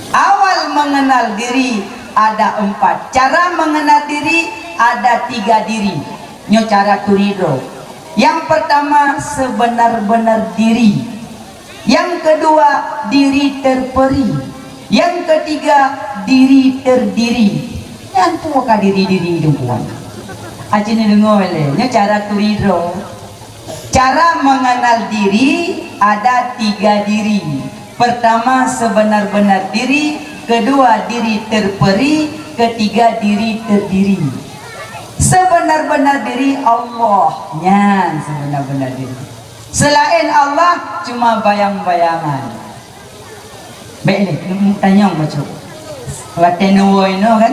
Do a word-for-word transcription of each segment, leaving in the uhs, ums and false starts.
Awal mengenal diri ada empat. Cara mengenal diri ada tiga diri. Nyoe cara turi droe. Yang pertama, sebenar-benar diri. Yang kedua, diri terperi. Yang ketiga, diri terdiri. Nyan peue ka diri-diri dum puan. Aci neudeungoe lé, nyoe cara turi droe. Cara mengenal diri ada tiga diri. Pertama, sebenar-benar diri. Kedua, diri terperi. Ketiga, diri terdiri. Sebenar-benar diri Allah. Nyan sebenar-benar diri. Selain Allah, cuma bayang-bayangan. Baik ni, tanyong bacut. Watèe neuwoe inoe kan,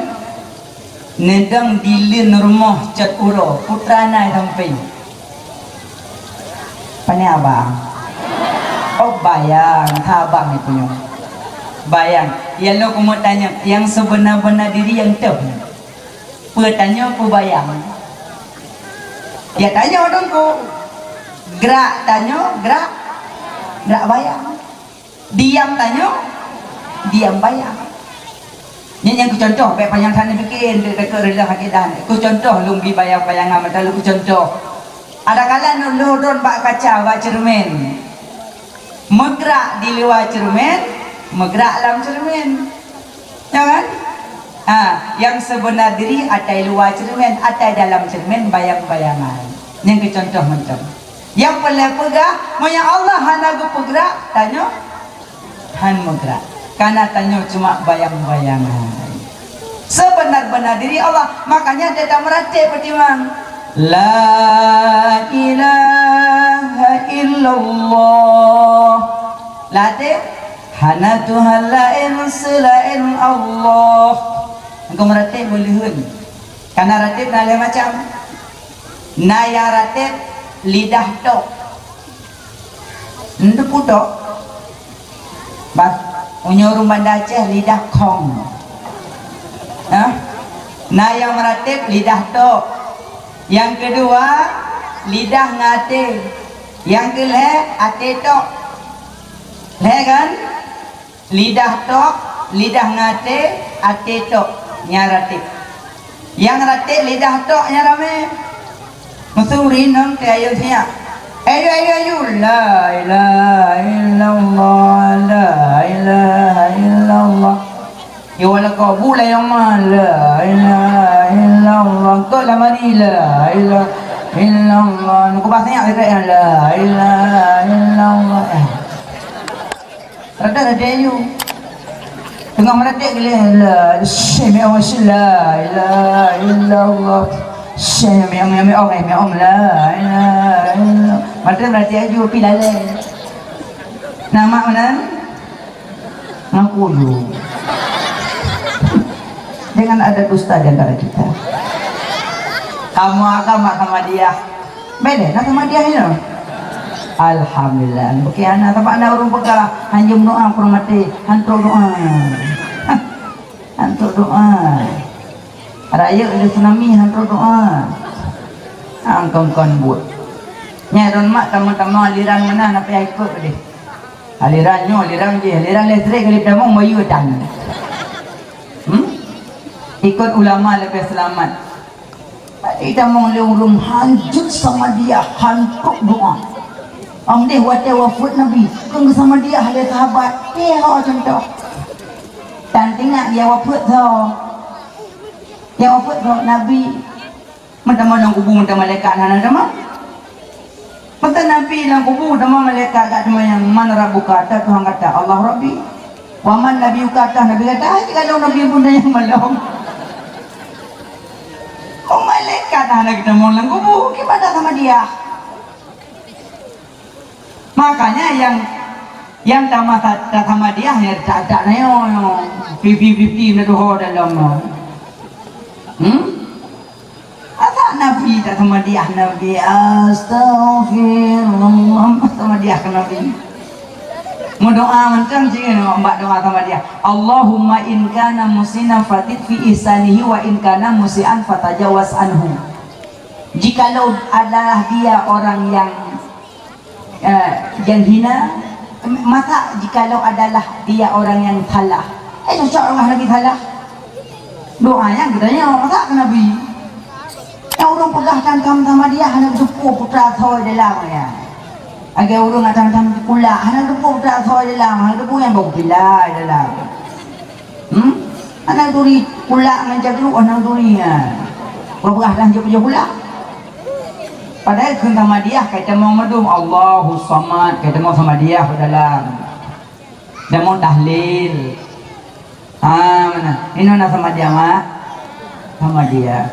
neudong dileuen rumoh cot uroe, putra na sampéng. Pane abang? Oh, bayang, ha abang ni punya. Bayang. Ya lo kamu tanya, yang sebenar-benar diri yang teuh. Peue tanyoe, peue bayang. Ya tanyoe dong ku. Gerak tanyoe, gerak, gerak bayang. Diam tanyoe, diam bayang. Nyan nyang kucontoh, bèk panyang that neupiké, deuk-deuk reuloh akidah. Kucontoh lôn bri bayang-bayangan mata lôn kucontoh. Adakala lôn lhôh droen bak kaca, bak ceureumen. Meugrak di luwa ceureumen, meugrak lam ceureumen. Ya kan? Ha, yang sebenar diri atai luwa ceureumen, atai dalam ceureumen bayang-bayangan. Nyang keu contoh mantong. Nyang peureulèe peugah, meunyoe Allah hana geupeugrak, tanyoe han meugrak. Kana tanyoe cuma bayang-bayangan. Sebenar-benar diri Allah, makanya dia tak meratik beriman. La ilaha illallah. Ladeh, hana Tuhan laén seulaén Allah. Engkau meratik meuliheun. Kana ratik na lhèe macam. Na nyang ratik lidah tok. Ndeuk tok. Bah, meunyoe ureueng Banda Aceh lidah khong. Hah? Na nyang meuratéb lidah tok. Nyang keudua, lidah ngon até. Nyang keulhèe, até tok. Lhèe kan? Lidah tok, lidah ngon até, até tok nyang ratéb. Nyang ratéb lidah tok nyang ramé. Meusuri nong teuh ayu siat. Ayu, ayu, ayu. La ilaha illallah, la ilaha illallah. Ya wala kabu la yang ma, la ilaha illallah. Kau lamari, la ilaha illallah. Nukubah siat dekat yang la ilaha illallah. Eh. Rada-rada ayu. Teungoh meuratéb geuléh, la, syeh, meong, syeh, la ilaha illallah. Syeh, meong, meong, meong, eh, meong, la ilaha illallah. Mata meuratéb ayu, pi lalai. Nama mana? Ngaku ayu. Jangan ada dusta di antara kita. Kamu akan mak sama dia. Bèk lé, na sama dia nyoe. Alhamdulillah. Bukon hana, sabab na ureueng peugah, "Han jeuem doa, kurang maté, han trok doa." Han trok doa. Rayeuk lé tsunami, han trok doa. Angkon-kon buet. Nyang ron mak tamong-tamong aliran meunan, na payah ikot deh. Aliran nyoe, aliran jih, aliran listrik, aliran tamong, bayeue tan. Hmm? Ikot ulama leubeh seulamat. Itamong lé ureueng han jeuet sama dia, han trok doa. Amdeh watèe wafeuet Nabi, keu sama dia lé sahabat. Pih ho contoh. Tan teuingat dia wafeuet ho. Dia wafeuet ho Nabi. Meutamong lam kubu, meutamong malaikat hana tamong. Masa Nabi lam kubu, teuma malaikat ka teuma nyang, "Man rabbuka?" Ata Tuhan kata, "Allah Rabbi." "Wa man nabiyuka?" Ata Nabi kata, "Hai, kalau Nabi pun tanya malam." Oh, malaikat hana geutamong lam kubu, gimana sama dia? Makanya yang, yang tamasa-, tasamadiah ya tak-tak na nyoe, nyoe. Fifty fifty na tuho dalam nyoe. Hmm? Asa Nabi tak sama dia, Nabi, astagfirullah, sama dia ke Nabi. Mau doa macam cik ni, bak doa sama dia. Allahumma in kana musina fatid fi ihsanihi wa in kana musian fatajawaz anhu. Jikalau adalah dia orang yang eh, yang hina, masa jikalau adalah dia orang yang salah, Eh, cocok lah Nabi salah. Doa nyan geutanyoe, masa keu Nabi. Nyang ureueng peugah thantom Samadiyah hana geuteupeue putra soe dalam nyan. Lagèe ureueng thantom kulak hana geuteupeue putra soe dalam, hana geuteupeue nyang bak pilai dalam. Hmm? Hana turi kulak ngon cakru, hana turi nyan. Peugah dah jeuet kulak. Padahai kheun Samadiyah ka itamong mandum, Allahus Samad, ka itamong Samadiyah dalam. Tamong tahlil. Ah, mana? Inoe na Samadiyah, Mak? Samadiyah.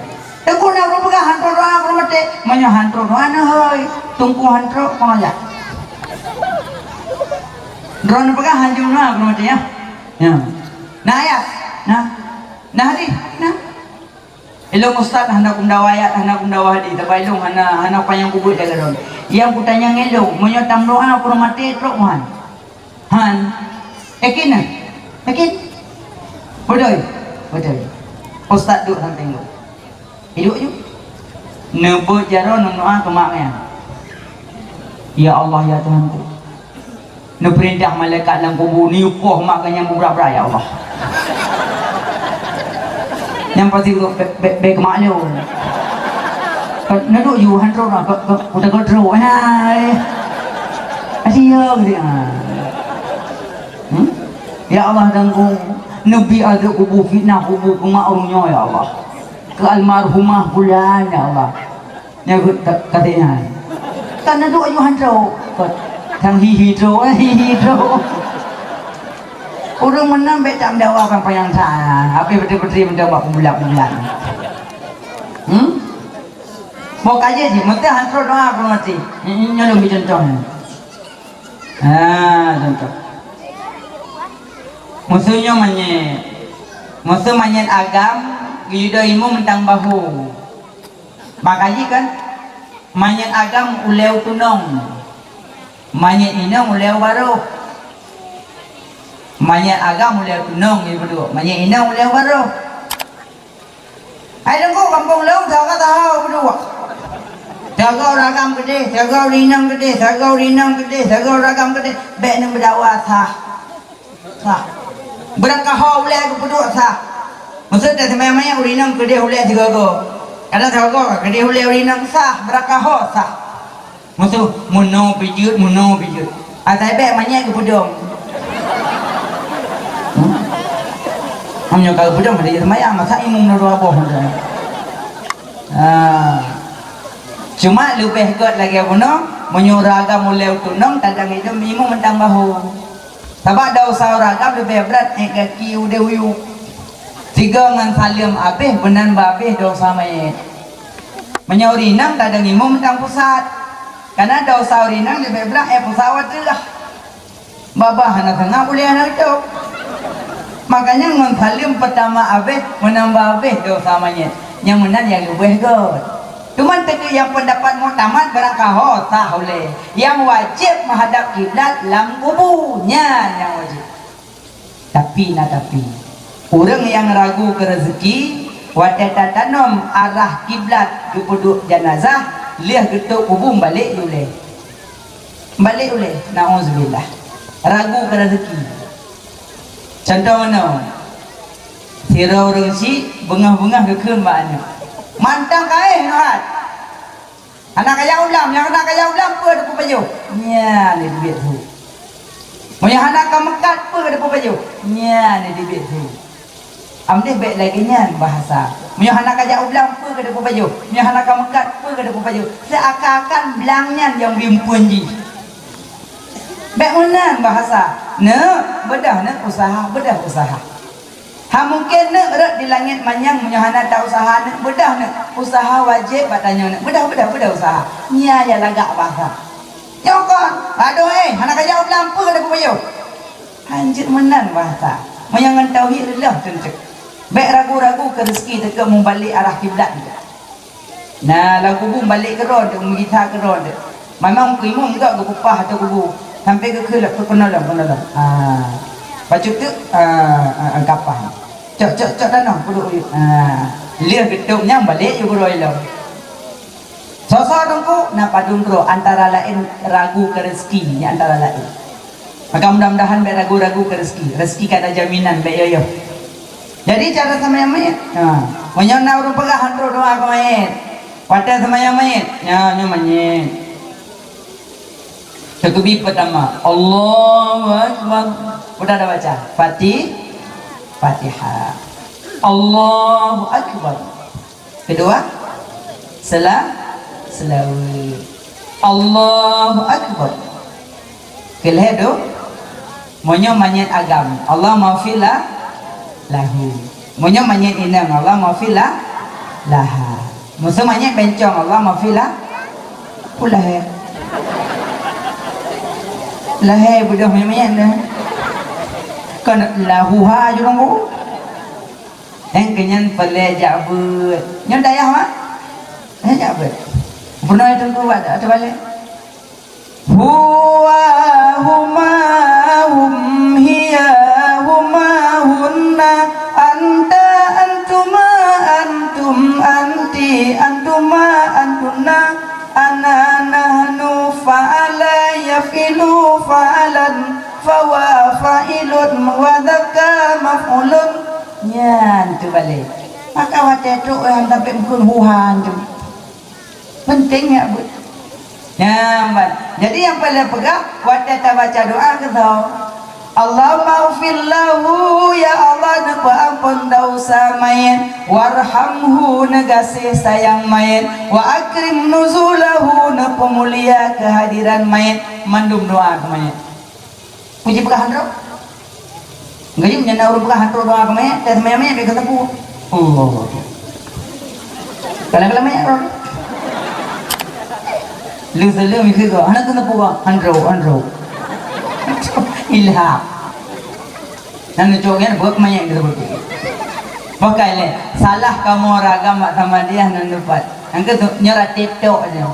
Teungku na ureueng peugah han trok doa keu ureueng maté. Meunyoe han trok doa, neuhôi. Teungku han trok, peungeujak. Droeneuh peugah han jeuet doa keu ureueng maté, ya? Ya. Na ayat? Na? Na hadis? Na? Ilôn ustaz hana kumeudawa ayat, hana kumeudawa hadis, sabab ilôn hana, hana panyang kubuet lagèe lôn. Nyang kutanyong ilôn, meunyoe tameudoa keu ureueng maté trok meuhan? Han. Yakin nah? Yakin? Beutôi? Beutôi. Ustaz duek sampéng lôn. Iduek ju. Neubeuet jaroe neumeudoa keu mak nyan. Ya Allah, ya Tuhanku. Neupeurintah malaikat lam kubu, neuyue poh mak geuh nyang beubrat-brat, ya Allah. Nyang pasti bèk, bèk, bèk keumak lôn. Neuduek ju han trok dah, keu, keu, keu, keu trok. Hai. Asyik ya, gitu, ha. Hmm? Ya Allah, ganggu. Neubi azab kubu, fitnah kubu, keumak ureueng nyoe, ya Allah. Keu almarhumah fulan, ya Allah. Nyan ka, ka, ka teuingat. Kan na duek ayuhan trok. Kan hi-hi trok, eh, hi-hi trok. Ureueng meunan bèk tameudawa panyang-panyang that. Habéh beutôi-beutôi meudawa bak peubulan-bulan. Hmm? Boh ka jeuet jih, meuteuh han trok doa keu maté. Nyoe lôn bri contoh. Ha, contoh. Musoh nyoe manyét. Musoh manyét agam, geuyue dong imeum mantong bahô. Maka jih kan, manyét agam ulèe tunong, manyét inong ulèe baroh. Manyét agam ulèe tunong, ibu dua. Manyét inong ulèe baroh. Hai teungku, gampông lôn, saga tahu ibu dua. Saga ureueng agam keudeh, saga ureueng inong keudeh, saga ureueng inong keudeh, saga ureueng agam keudeh. Bèk neumeudawa sah. Sah. Beurakaho ulèe geupeuduek sah. Maksud dak seumayang-mayang ureueng inong keudeh ulèe sigoe-goe. Kadang sigoe-goe keudeh ulèe ureueng inong sah, beurakaho sah. Maksud meunoe pijeuet, meunoe pijeuet. Asai bèk manyét geupeudong. Hmm? Meunyoe ka geupeudong, ada seumayang, masa imum na dua boh. Ah. Cuma leubeh gèt lagèe bunoe, meunyoe ureueng agam ulèe tunong, tadong idong imum mantong bahô. Sabab desya ureueng agam leubeh brat, ék gaki udeb uyuek. Sigoe ngon saleuem abéh, meunan bah abéh desya manyét. Meunyoe ureueng inong tadong imum mantong pusat. Kareuna desya ureueng inong leubeh brat, ék pusat watèe lah. Babah hana seungab ulèe hana geutôb. Makanya ngon saleuem peutama abéh, meunan bah abéh desya manyét. Nyang meunan nyang leubeh gèt. Teuma teukeue nyang peundapat muktamad barangkaho sah ulèe. Nyang wajéb meuhadab kiblat lam kubu. Nyan nyang wajéb. Tapi na tapi. Ureueng nyang ragu keu reuzeuki, watèe tatanom arah kiblat geupeuduek janazah, lheueh geutôb kubu balek ulèe. Balek ulèe, nauzubillah. Ragu keu reuzeuki. Contoh meunoe, sidroe ureueng chik beungoh-beungoh geukheun bak aneuk, "Mantong ka éh nyoe hat." Hana kajak u blang, nyang hana kajak u blang peue teupeupajoh? Nyan di teubiet su. Meunyoe hana ka meukat peue teupeupajoh? Nyan di teubiet su. Amdeh bèk lagèe nyan bahasa. Meunyoe hana kajak u blang, peue ka teupeupajoh? Meunyoe hana ka meukat, peue ka teupeupajoh? Seuakan-akan blang nyan nyang bri eumpeuen jih. Bèk meunan bahasa. Neuk, beudôh neuk usaha, beudôh usaha. Hana mungken neuk rhot di langèt manyang meunyoe hana ta-useuha neuk, beudôh neuk. Usaha wajéb bak tanyoe neuk. Beudôh, beudôh, beudôh usaha. Nyan lagak bahasa. Nyoe kon, adoh eh, hana kajak u blang, peue ka teupeupajoh? Hanjeuet meunan bahasa. Meunyoe ngon tauhid reuloh teuntèe. Bèk ragu-ragu keu reuzeuki teuka meubalek arah kiblat. Na lam kubu balek keudroe teuh, meugisa keudroe teuh. Memang keu imum gèt geupeupah ateueh kubu. Sampoe geukheun lom, keunoe lom, keunoe lom. Ah. Bacut teuk, ah, ah, ah, kapah. Cok, cok, cok tanoh, peuduek u yue. Ah. Lheueh geutôb nyan balek yue keudroe lom. Soe-soe teungku na padum droe, antara laén ragu keu reuzeuki, nyan antara laén. Maka mudah-mudahan bèk ragu-ragu keu rezeki. Rezeki ka na jaminan, bèk yoh-yoh. Jadi cara seumayang manyét. Ha. Meunyoe na ureueng peugah han trok doa keu manyét. Watèe seumayang manyét. Nyan, nyoe manyét. Takbir pertama, Allahu Akbar. Udah dah baca Fatih-, Fatihah. Allahu Akbar. Kedua, sela-, selawat. Allahu Akbar. Keulhèe do-, meunyoe manyét agam, Allahummaghfir la-, lahu. Meunyoe manyét inong, Allahummaghfir la-, laha. Meuseu manyét bencong, Allahummaghfir la-, peue lahé. Lahé beudôh manyét-manyét dah. Kon lahuha jurông guru. Nyang keunyan peureulèe jak beuet. Nyoe dayah mak? Eh, jak beuet. Peunoh teungku bak ateueh balèe. Huwa huma hum hiya huma hunna anta antuma antum anti antuma antunna ana nahnu fa'ala yaf'ilu fa'alan fawa fa'ilun wa dzaka maf'ulun. Nyan tu balèe. Maka watèe trok nyang sampai meukeun huhan tu. Penting ya, Bu. Nyan, ban. Jadi nyang paling peugah, watèe tabaca doa keudroe. Allahummaghfir lahu, ya Allah, neupeuamphon desya manyét, warhamhu, neugaséh sayang manyét, wa akrim nuzulahu, neupeumulia keuhadiran manyét, mandum doa keu manyét. Puji peugah han trok. Geulim nyan na ureueng peugah han trok doa keu manyét, dan seumayang manyét bèk geuteupeue. Allahu Akbar. Kalang-kalang manyét rot. Leuh seuleuh mikir keu, hana geuteupeue kah? Han trok, han trok. Ilham. Nan neucok nyan buet manyét geuteupeue. Pakai lé, salah kamoe ragam mak Samadiyah nan neupat. Nyang keu nyoe ra TikTok nyoe.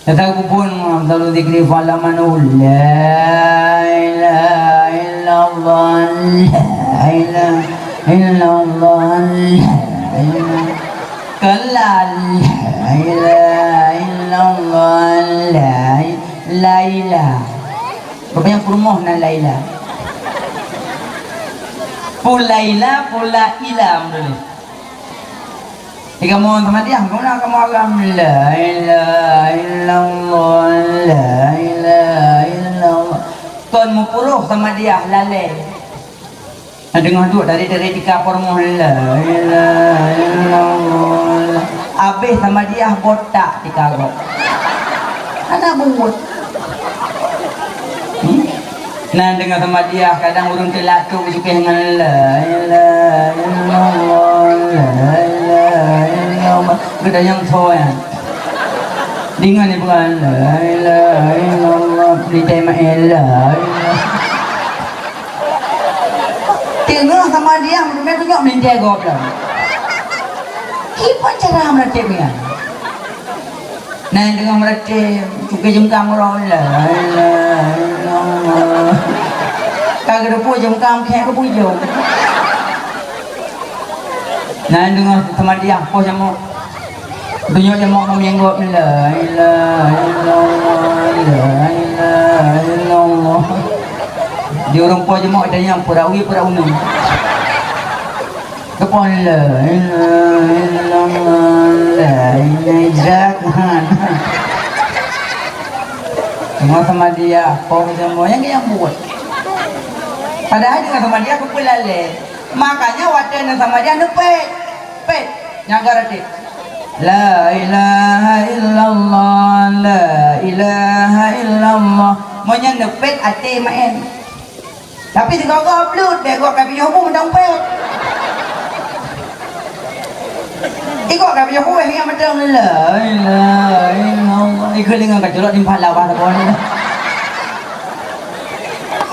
Nyata kupun, afdalu dzikri fala manu, la ilaha illallah, la ilaha illallah, la ilaha, kalla, la ilaha illallah, la, la ilaha. Rupanya peurumoh nan la ilaha. Pula ila, pula ila, meutuléh. Di kamoe Samadiyah, guna kamoe agam, la ilaha illallah, la ilaha illallah. Kon meupuroh Samadiyah lalé. Nah, deungoh duek dari, dari tika peurumoh, la ilaha illallah. Abéh Samadiyah botak tika gob. Hana buet. Hmm? Nan deungoe Samadiyah, kadang ureueng teulat tu geucukeh ngon la ilaha illallah, la ilaha illallah. Geutanyong soe nyan. Deungon ibu la ilaha illallah, di tema la ilaha. Teungoh Samadiyah, meuteumé tunyok meulintèe gob lom. Kiban cara meulintèe nyan. Nah, deungoe meuratéb, cukée jeungkam uroe, la ilaha illallah. Ka geuteupeue jeungkam, khék geupujông. Nah, deungoe Samadiyah, poh jamok. Tunyok jamok ngon miyueb, la ilaha illallah, la ilaha illallah. Di ureueng poh jamok, tanyong, peue rawi, peue rauneueng. Keupeue la ilaha illallah, la ilaha illallah. Cuma Samadiyah, poh jamok, nyang, nyang buet. Padahai deungon Samadiyah keupeue lalé. Makanya watèe na Samadiyah neupét. Pét. Nyang ka ratéb. La ilaha illallah, la ilaha illallah. Meunyoe neupét até maén. Tapi sigoe-goe bluet, bèk gob ka piôh bu mantong pét. Igob ka piôh bu, eh, ingat mantong, la ilaha illallah. Ikheun deungon ka culok timphan lawa saboh ni.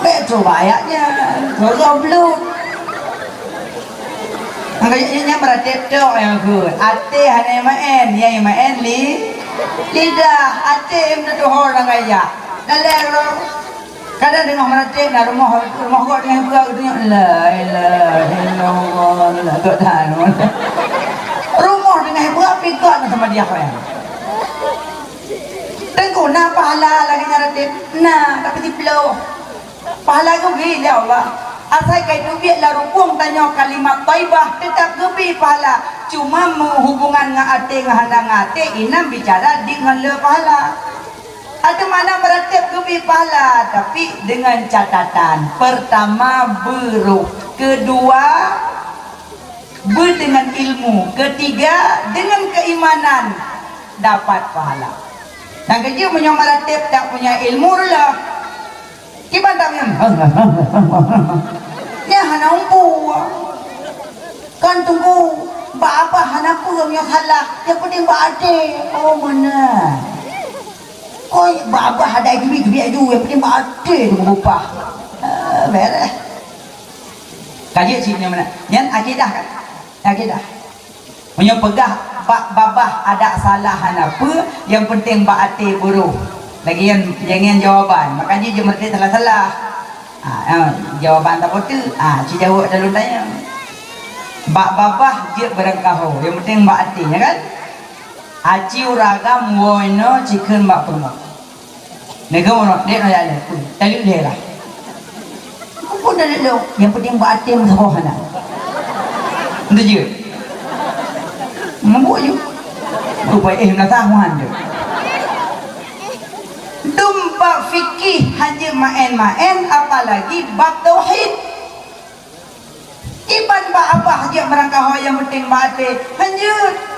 Bèk cuba ayat nyan. Sigoe-goe bluet. Maka nyan meuratéb tok nyang kheun. Até hana maén, nyang maén li-, lidah. Até meututoe lam gaya. Dalé roh. Kadang deungoh meuratéb na rumoh, rumoh gob teungoh ipeugah geutanyoe, la ilaha illallah, la, gobnyan. Rumoh teungoh ipeugah, pi gob na Samadiyah nyan. Teungku, na pahala lagèe nyan ratéb? Na, tapi siploh. Pahala geubri lé Allah. Asai ka teubiet lam rukong tanyoe kalimat thaibah, teutab geubri pahala. Cuma meuhubungan ngon até ngon hana ngon até, inan bicara di ngon le pahala. Ada makna meuratéb geubri pahala, tapi dengan catatan. Pertama, beurôh. Kedua, beu dengan ilmu. Ketiga, dengan keimanan dapat pahala. Dan keujeuet meunyoe meuratéb tak punya ilmu reulah. Kiban tak punya. Nyan hana umpu. Kan tunggu, bak babah hana peue meunyoe salah. Yang penting bak até. Oh, meunan. Koi bak babah ada geubri-geubri aju, yang penting bak até tu beupah. Ah, beres. Ka jeuet cit nyan meunan. Nyan akidah kan? Akidah. Meunyoe peugah bak babah ada salah hana peue, yang penting bak até beurôh. Lagi nyan, nyan jawaban. Maka jih jeuet meuratéb salah-salah. Ha, ha, jawaban tapoteuk. Ha, ci jaweueb dalam tanya. Bak babah jeuet beurangkaho, yang penting bak até, ya kan? Aci ureueng agam woe inoe cikheun bak peurumoh. Nyoe geuh uroe dek nyoe jalan. Taleuek lé lah. Ampôn taleuek lé. Yang penting bak até meusaboh hana. Beutôi jeuet? Mabök jeuet. Rupa eh meunasah muhan tu. Dum bak fikih hana maén-maén, apalagi bab tauhid. Iban bak babah jeuet meurangkaho, yang penting bak até. Hanjeuet.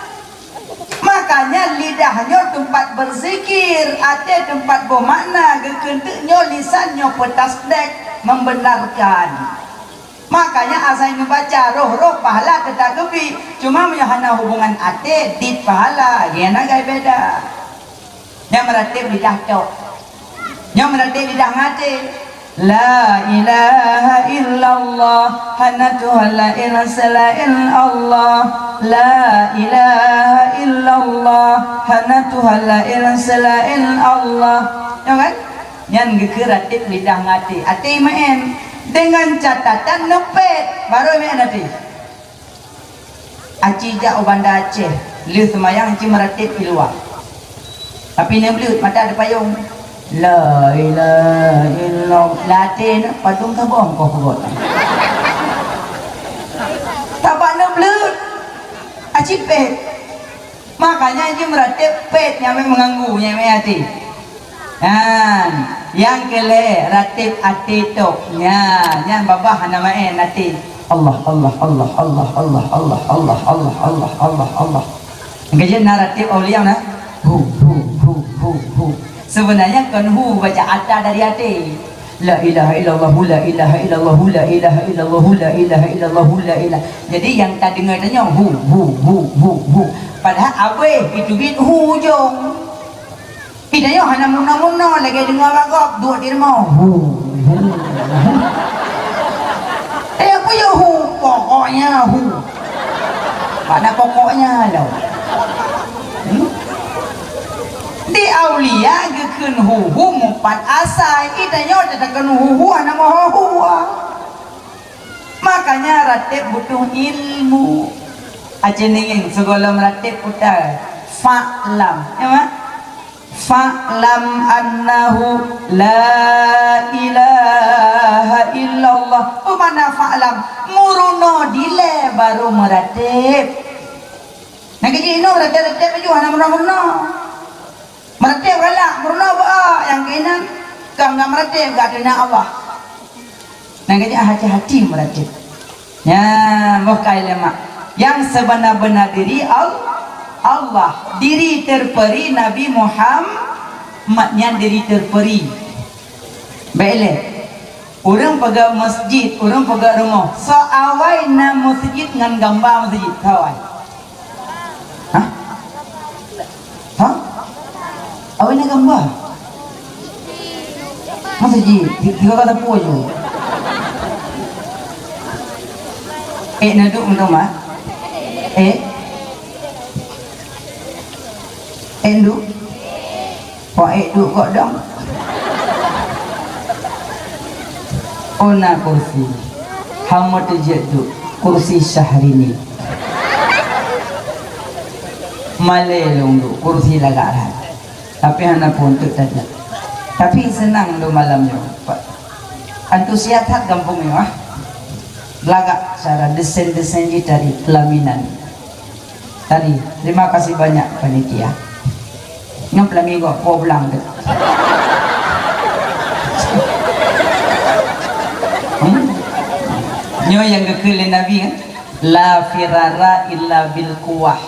Makanya lidah nyoe teumpat berzikir, até teumpat boh makna, geukheun teuk nyoe lisan nyoe peutasdek, membenarkan. Makanya asai neubaca roh-roh pahala teutab geubri, cuma meunyoe hana hubungan até dit pahala, nyan agak beda. Nyang meuratéb lidah tok. Nyang meuratéb lidah ngon até. La ilaha illallah, hana Tuhan laén selain Allah. La ilaha illallah, hana Tuhan laén selain Allah. Nyoe kan? Nyan geukheun ratéb lidah ngon até. Até maén. Dengan catatan neupét, baru maén até. Aci jak u Banda Aceh, lheueh seumayang aci meuratéb di luwa. Tapi neubleuet mata teupayong. La ilaha illallah. Lam até na padum saboh meukoh peugot. Sabab neubleuet. Aci pét. Makanya aci meuratéb pét nyang mé meuganggu, nyang mé até. Nyan, nyang keu lhèe, ratéb até tok. Nyan, nyan babah hana maén até. Allah, Allah, Allah. Nyang keujeuet na ratéb aulia na. Hu, hu, hu, hu, hu. Sebenarnya kon hu baca ata dari até. La ilaha illallah, la ilaha illallah, la ilaha illallah, la ilaha illallah, la ilaha. Jadi nyang tadeungoe tanyoe hu, hu, hu, hu, hu. Padahai abéh itu bit hu ujong. Ih, tanyoe hana meurunoe-meurunoe lagèe deungoe bak gob, duek di rumoh. Hu, hu, hu. Eh, peue yôh hu? Pokoknya hu. Mana pokoknya lom. Hmm? Di aulia geukheun hu-hu meupat asai. Ih, tanyoe tatakheun hu-hu hana meuho-hu. Makanya ratéb butuh ilmu. Aceh ngieng sigohlom ratéb utai. Fa'lam. Ya, Mak? Fa'lam annahu la ilaha illallah. Peue makna fa'lam? Meurunoe dilèe baru meuratéb. Nyang keujeuet inoe meuratéb-ratéb laju hana meurunoe-meurunoe. Meuratéb galak, meurunoe beu-o, nyang keunan ka enggak meuratéb, enggak keunan Allah. Nyang keujeuet hati-hati meuratéb. Nyan, boh kai lé mak. Nyang seubena-bena diri Al-, Allah. Diri terperi Nabi Muhammad nyan diri terperi. Bèk lé. Ureueng peugah masjid, ureueng peugah rumoh. Soe awai na masjid ngon gamba masjid? Soe awai? Hah? Hah? Awai na gamba? Masjid, ti-, tiga kata pun je. Eh, na duek mantong, Mak? Eh? Eh, duek? Pak ék duek kok dong? Oh, na kursi. Hamba teujeuet duek. Kursi Syahrini. Malèe lôn duek. Kursi lagak that. Tapi hana pun teuk tajak. Tapi seunang lôn malam nyoe. Pak. Antusias that gampông nyoe, ah. Lagak cara desain-desain jih tadi, pelaminan. Tadi, terima kasih banyak panitia. Nyoe pelaminan kok po pulang tu. Hmm? Nyoe nyang geukheun lé Nabi, kan? La firara illa bil quwwah.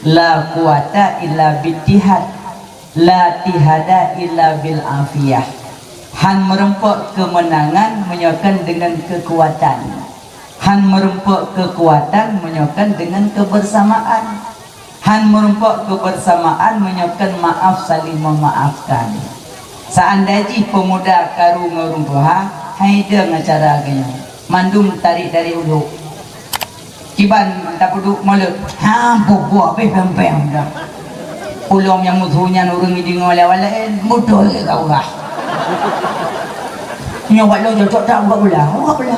La quwwata illa bittihad. La tihada illa bil afiyah. Han meurumpok keumeunangan meunyoe kon deungon keukuatan. Han meurumpok keukuatan meunyoe kon deungon keubeursamaan. Han meurumpok keubeursamaan meunyoe kon maaf saling memaafkan. Seandai jih peumuda karu ngon ureuëng tuha, hai deueng acara geuh nyoe, mandum tarék dari ulu. Kiban tapeuduek mulod, ha, boh-boh habéh péng-péng dah. Ulôn nyang musoh nyan ureuëng jideungoe lé awak laén, mudoh lé gawah. Nyoe bak lôn cocok that ubat bola, ubat bola.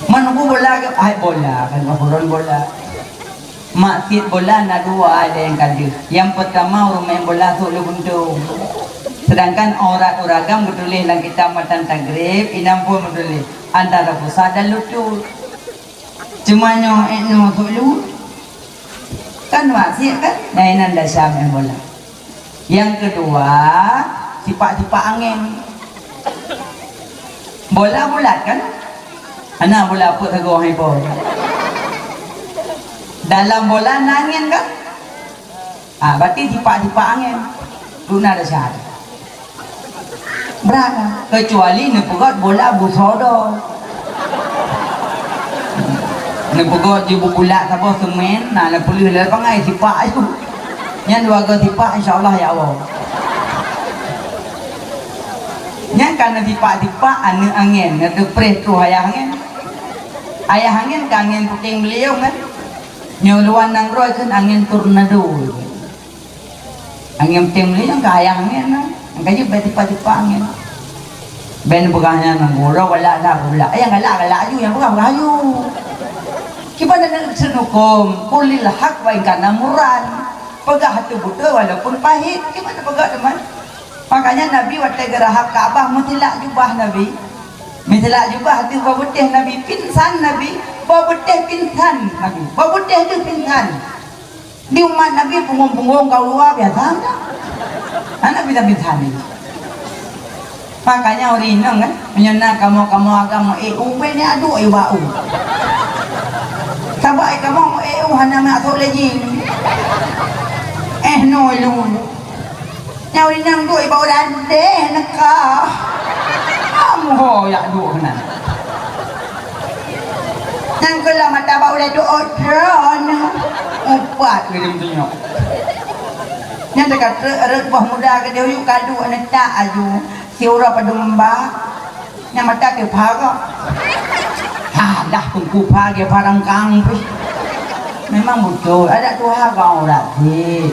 Man ku bola ke? Hai bola, kan ureuëng bola. Mak cit bola na dua ada nyang ka deuh. Nyang peutama ureuëng main bola sôk lôn untông. Seudangkan aurat ureuëng agam geutuléh lam kitab matan tagrib, inan phon geutuléh antara pusat dan lutut. Cuma nyoe ék nyoe sôk lôn. Kan mak cit kan? Nah, inan desya main bola. Nyang keudua, sipak-sipak angén. Bola bulat kan? Hana bola peuet sagoe hai po. Dalam bola na angén kan? Ah, berarti sipak-sipak angén. Tuna desya. Brat lah. Kecuali neupeugöt bola busoe do. Neupeugöt jih bubulat saboh seumén, na neupeuleueh lé lapangan sipak aju. Nyan dua go sipak, insya Allah ya Allah. Nyan ka neusipak-sipak aneuk angén, neuteupreh troh ayah angén. Ayah angén ka angén puténg beuliong kan. Nyoe luwan nanggroe kheun angén tornado. Angén puténg meuli nyang ka ayah angén na. Nyang ka jeuet bèk tipa-tipa angén. Bèk neupeugah nyan nanggroe galak na galak. Eh, nyang galak, galak aju, nyang peugah, peugah aju. Kiban na seunukom, qulil haq wa in kana murran. Peugah hati beutôi walaupun pahit. Kiban na peugah teuma. Makanya Nabi watèe geurahap Ka'bah meutilak jubah Nabi. Meutilak jubah deuh boh beuteh Nabi, pingsan Nabi. Boh beuteh pingsan Nabi. Boh beuteh deuh pingsan. Di umat Nabi punggong-punggong ka luwa biasa mantong. Hana bisa-bisa ni. Makanya ureueng inong kan, meunyoe na kamoe-kamoe agam meu-ék u, ubé ni aduk i bak u. Sabab i kamoe meu-ék u hana meuasok lé jih. Eh, no lu. Nyan ureueng inong duek i bak u ladeh neuka. Am ho yak duek keunan. Nyang keulah mata bak ulèe tu'oh droeneuh, upat geudong tunyok. Nyang teuka treuk rot boh muda keudeh u yup kadu neutak aju, siuroe padum mbak, nyang mata teupha gob. Ha, dah teungku pha geuh pha rangkang pih. Memang beutôi, adat tuha keu aurat jih.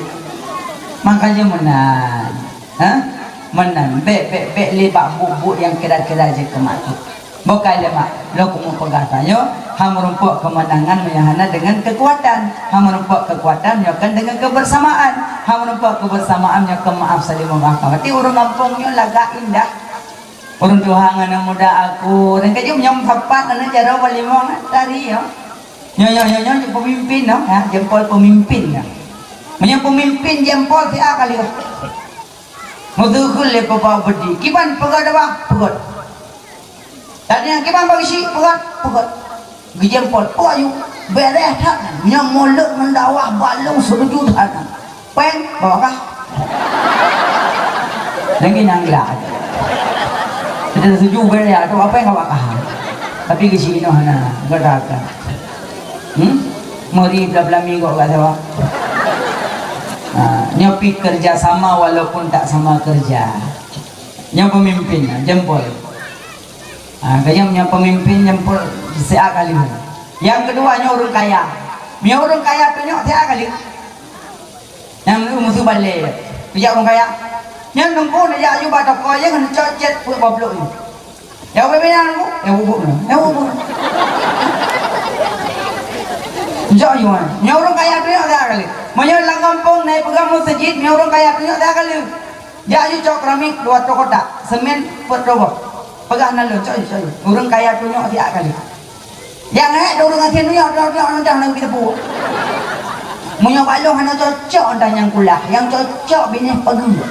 Makanya meunan. Ha? Meunan, bèk, bèk, bèk lé bak buet-buet nyang kira-kira jeuet keu mak. Bukai lé mak, lôn keuneuk peugah tanyoe, han meurumpok keumeunangan meunyoe hana deungon keukuatan, han meurumpok keukuatan meunyoe kon deungon keubeursamaan, han meurumpok keubeursamaan meunyoe kon maaf saling meumaafkan. Berarti ureueng gampông nyoe lagak indah. Ureueng tuha ngon aneuk muda aku, dan kajeuem nyang sapat aneuk jaroe balimong tari nyoe. Nyoe, nyoe, nyoe, nyoe peumimpin nyoe, ha, jempol peumimpin nyoe. Meunyoe peumimpin jempol siat ka lheueh. Meuteukheun lé Bapak Bupati, kiban peugöt dawah, peugöt. Tadi nyang kiban bak geuchik, peugöt, peugöt. Geujempol, oh, ayue, bèrèh that. Nyan mulod ngon dawah balong seutuju that. Péng, bawa kah? Lagi nyan glak. Kita setuju bèrèh, tu apa yang awak kah? Tapi geuchik inoe hana, enggak ada. Hmm? Meuri bla-bla mi gok kat siapa? Ha, nyoe pi kerja sama walaupun tak sama kerja. Nyoe pemimpin, jempol. Ha, kayém nyoe pemimpin jempol siat kali. Nyang keudua nyoe ureueng kaya. Meunyoe ureueng kaya tunyok siat kali. Nyang ureueng musoh balè. Bijak ureueng kaya. Nyan teungku neujak aju bak toko, ya, keuneuk cok cét peuet boh plôk nyoe. Ya, ubé bilang, Bu. Ya, Bu, Bu. Ya, Bu, Bu. Cok aju, ha. Nyoe ureueng kaya tunyok siat kali. Meunyoe lam gampông na peugah meuseujid, nyoe ureueng kaya tunyok siat kali. Jak aju cok keramik dua ploh kotak, semen peuet rogop. Peugah ngon lôn, cok aju, cok aju. Ureueng kaya tunyok siat kali. Nyang hek ureueng gasien tunyok, tunyok, tunyok, tunyok, tunyok, tunyok. Meunyoe bak lôn hana cocok dah nyang kulah, nyang cocok binéh pageue.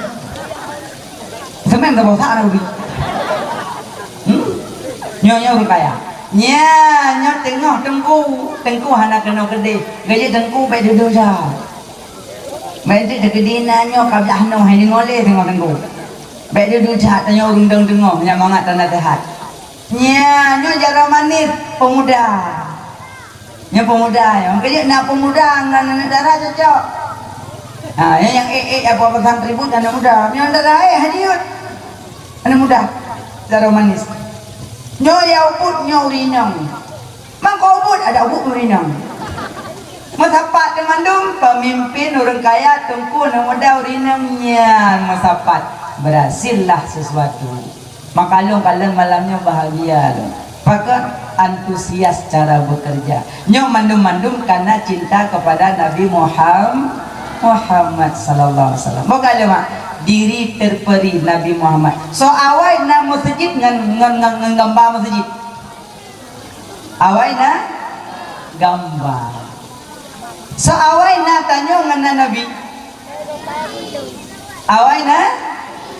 Semen saboh sak na ubi. Hmm? Nyoe, nyoe ureueng kaya. Nya, nyoe teungoh teungku, teungku hana keunoe keudeh. Gaji teungku bèk dudoe that. Bèk dudoe keudeh na nyoe ka blah noe hai deungoe lé teungoh teungku. Bèk dudoe that tanyoe ureueng dong teungoh nyang mangat tanda sehat. Nya, nyoe jaroe manis peumuda. Nyoe peumuda nyoe. Keujeuet na peumuda ngon aneuk dara cocok. Ha, nyoe nyang ék-ék apa pesan tribut aneuk muda. Nyoe dara éh hana jeuet. Aneuk muda. Jaroe manis. Nyoe ya ubit nyoe ureueng inong. Mangko ubit ada ubit ureueng inong. Meusapat teuh mandum pemimpin ureueng kaya teungku aneuk muda ureueng inong nyan meusapat. Berhasillah sesuatu. Maka lôn kalon malam nyoe bahagia lôn. Pakon antusias cara bekerja. Nyoe mandum-mandum karena cinta kepada Nabi Muham-, Muhammad sallallahu alaihi wasallam. Boh ka lheueh mak, diri terperi Nabi Muhammad. Soe awai na meuseujid ngon, ngon, ngon, ngon gamba meuseujid. Awai na gamba. Soe awai na tanyoe ngon na Nabi. Awai na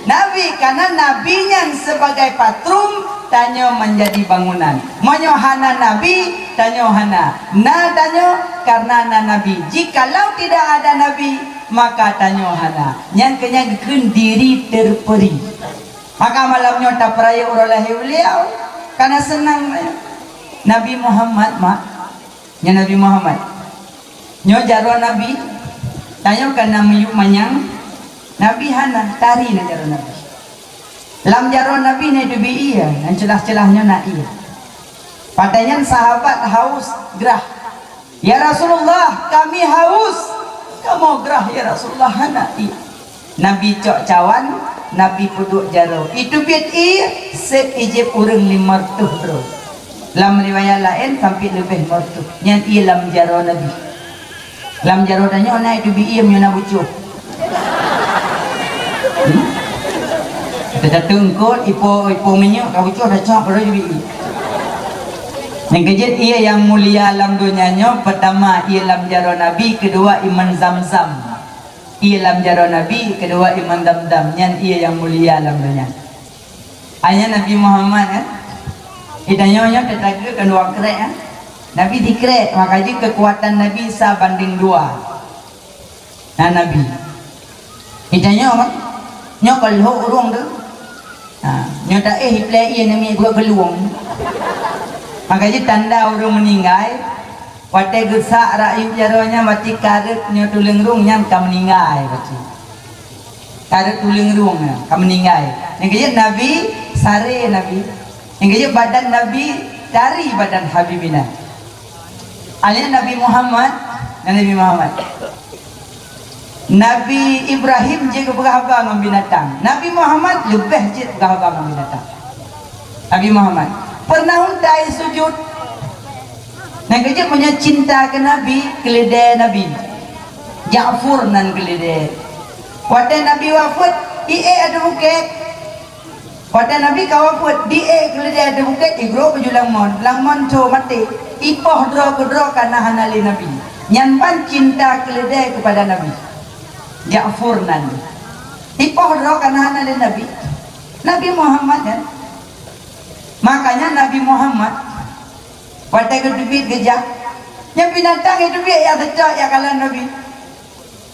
Nabi, karena Nabi nyan sebagai patron, tanyoe menjadi bangunan. Meunyoe hana Nabi, tanyoe hana. Na tanyoe karena na Nabi. Jikalau tidak ada Nabi, maka tanyoe hana. Nyan keuh nyan geukheun diri terperi. Maka malam nyoe tapeurayeuk uroe lahé beliau, karena seunang Nabi Muhammad, mak. Nyan Nabi Muhammad. Nyoe jaroe Nabi. Tanyoe ka na miyueb manyang. Nabi hana, tari na jaroe Nabi. Lam jaroe Nabi na teubiet ié, nyang ceulah-ceulah nyoe na ié. Padahai nyan sahabat haus grah. "Ya Rasulullah, kami haus." "Kamoe grah, ya Rasulullah, hana ié." Nabi cok cawan, Nabi peuduek jaroe. Iteubiet ié, sép ijép ureueng limong reutôh droe. Lam riwayat laén sampai leubeh limong reutôh. Nyan ié lam jaroe Nabi. Lam jaroe tanyoe na iteubiet ié meunyoe na bucoh. Hmm? Teutateueng kot ipo, ipo minyeuk ka bucoh dah cok baru iteubiet ié. Nyang keujeuet ié nyang mulia lam donya nyoe, peutama ié lam jaroe Nabi, keudua ié manyang Zamzam. Ié lam jaroe Nabi, keudua ié manyang Zamzam, nyan ié nyang mulia lam donya. Hanya Nabi Muhammad, eh? Di tanyoe nyoe teuka keu dua krek, eh? Nabi sikrek, maka jih keukuatan Nabi sa banding dua. Na Nabi. Di tanyoe, kan? Nyoe ka lhok ureueng tu. Ha, nyoe taéh ipleh ié namiet buet geulueng. Maka jih tanda ureueng meuninggai, watèe geusak rakyueb jaroe nyan, berarti ka rhot nyoe tuleueng rhueng nyan ka meuninggai, berarti. Ka rhot tuleueng rhueng nyan, ka meuninggai. Nyang keujeuet Nabi, saré Nabi. Nyang keujeuet badan Nabi, tari badan Habibina. Aneuk Nabi Muhammad, Nabi Muhammad. Nabi Ibrahim jeuet geupeugah haba ngon binatang. Nabi Muhammad leubeh jeuet peugah haba ngon binatang. Nabi Muhammad pernah unta sujud. Nyang keujeuet meunyoe cinta keu Nabi, keuleudée Nabi. Ja'fur nan keuleudée. Watée Nabi wafeuet, iék ateueh bukét. Watée Nabi ka wafeuet, di ék keuleudée di bukét, igroe baju lam mon, lam mon tho maté. Ipoh droe keudroe ka na hana lé Nabi. Nyan ban cinta keuleudée keupada Nabi. Ja'fur nan. Ipoh droe ka na hana lé Nabi. Nabi Muhammad kan. Makanya Nabi Muhammad watée geuteubiet geujak, nyan binatang geuteubiet nyang teucok nyang kalon Nabi.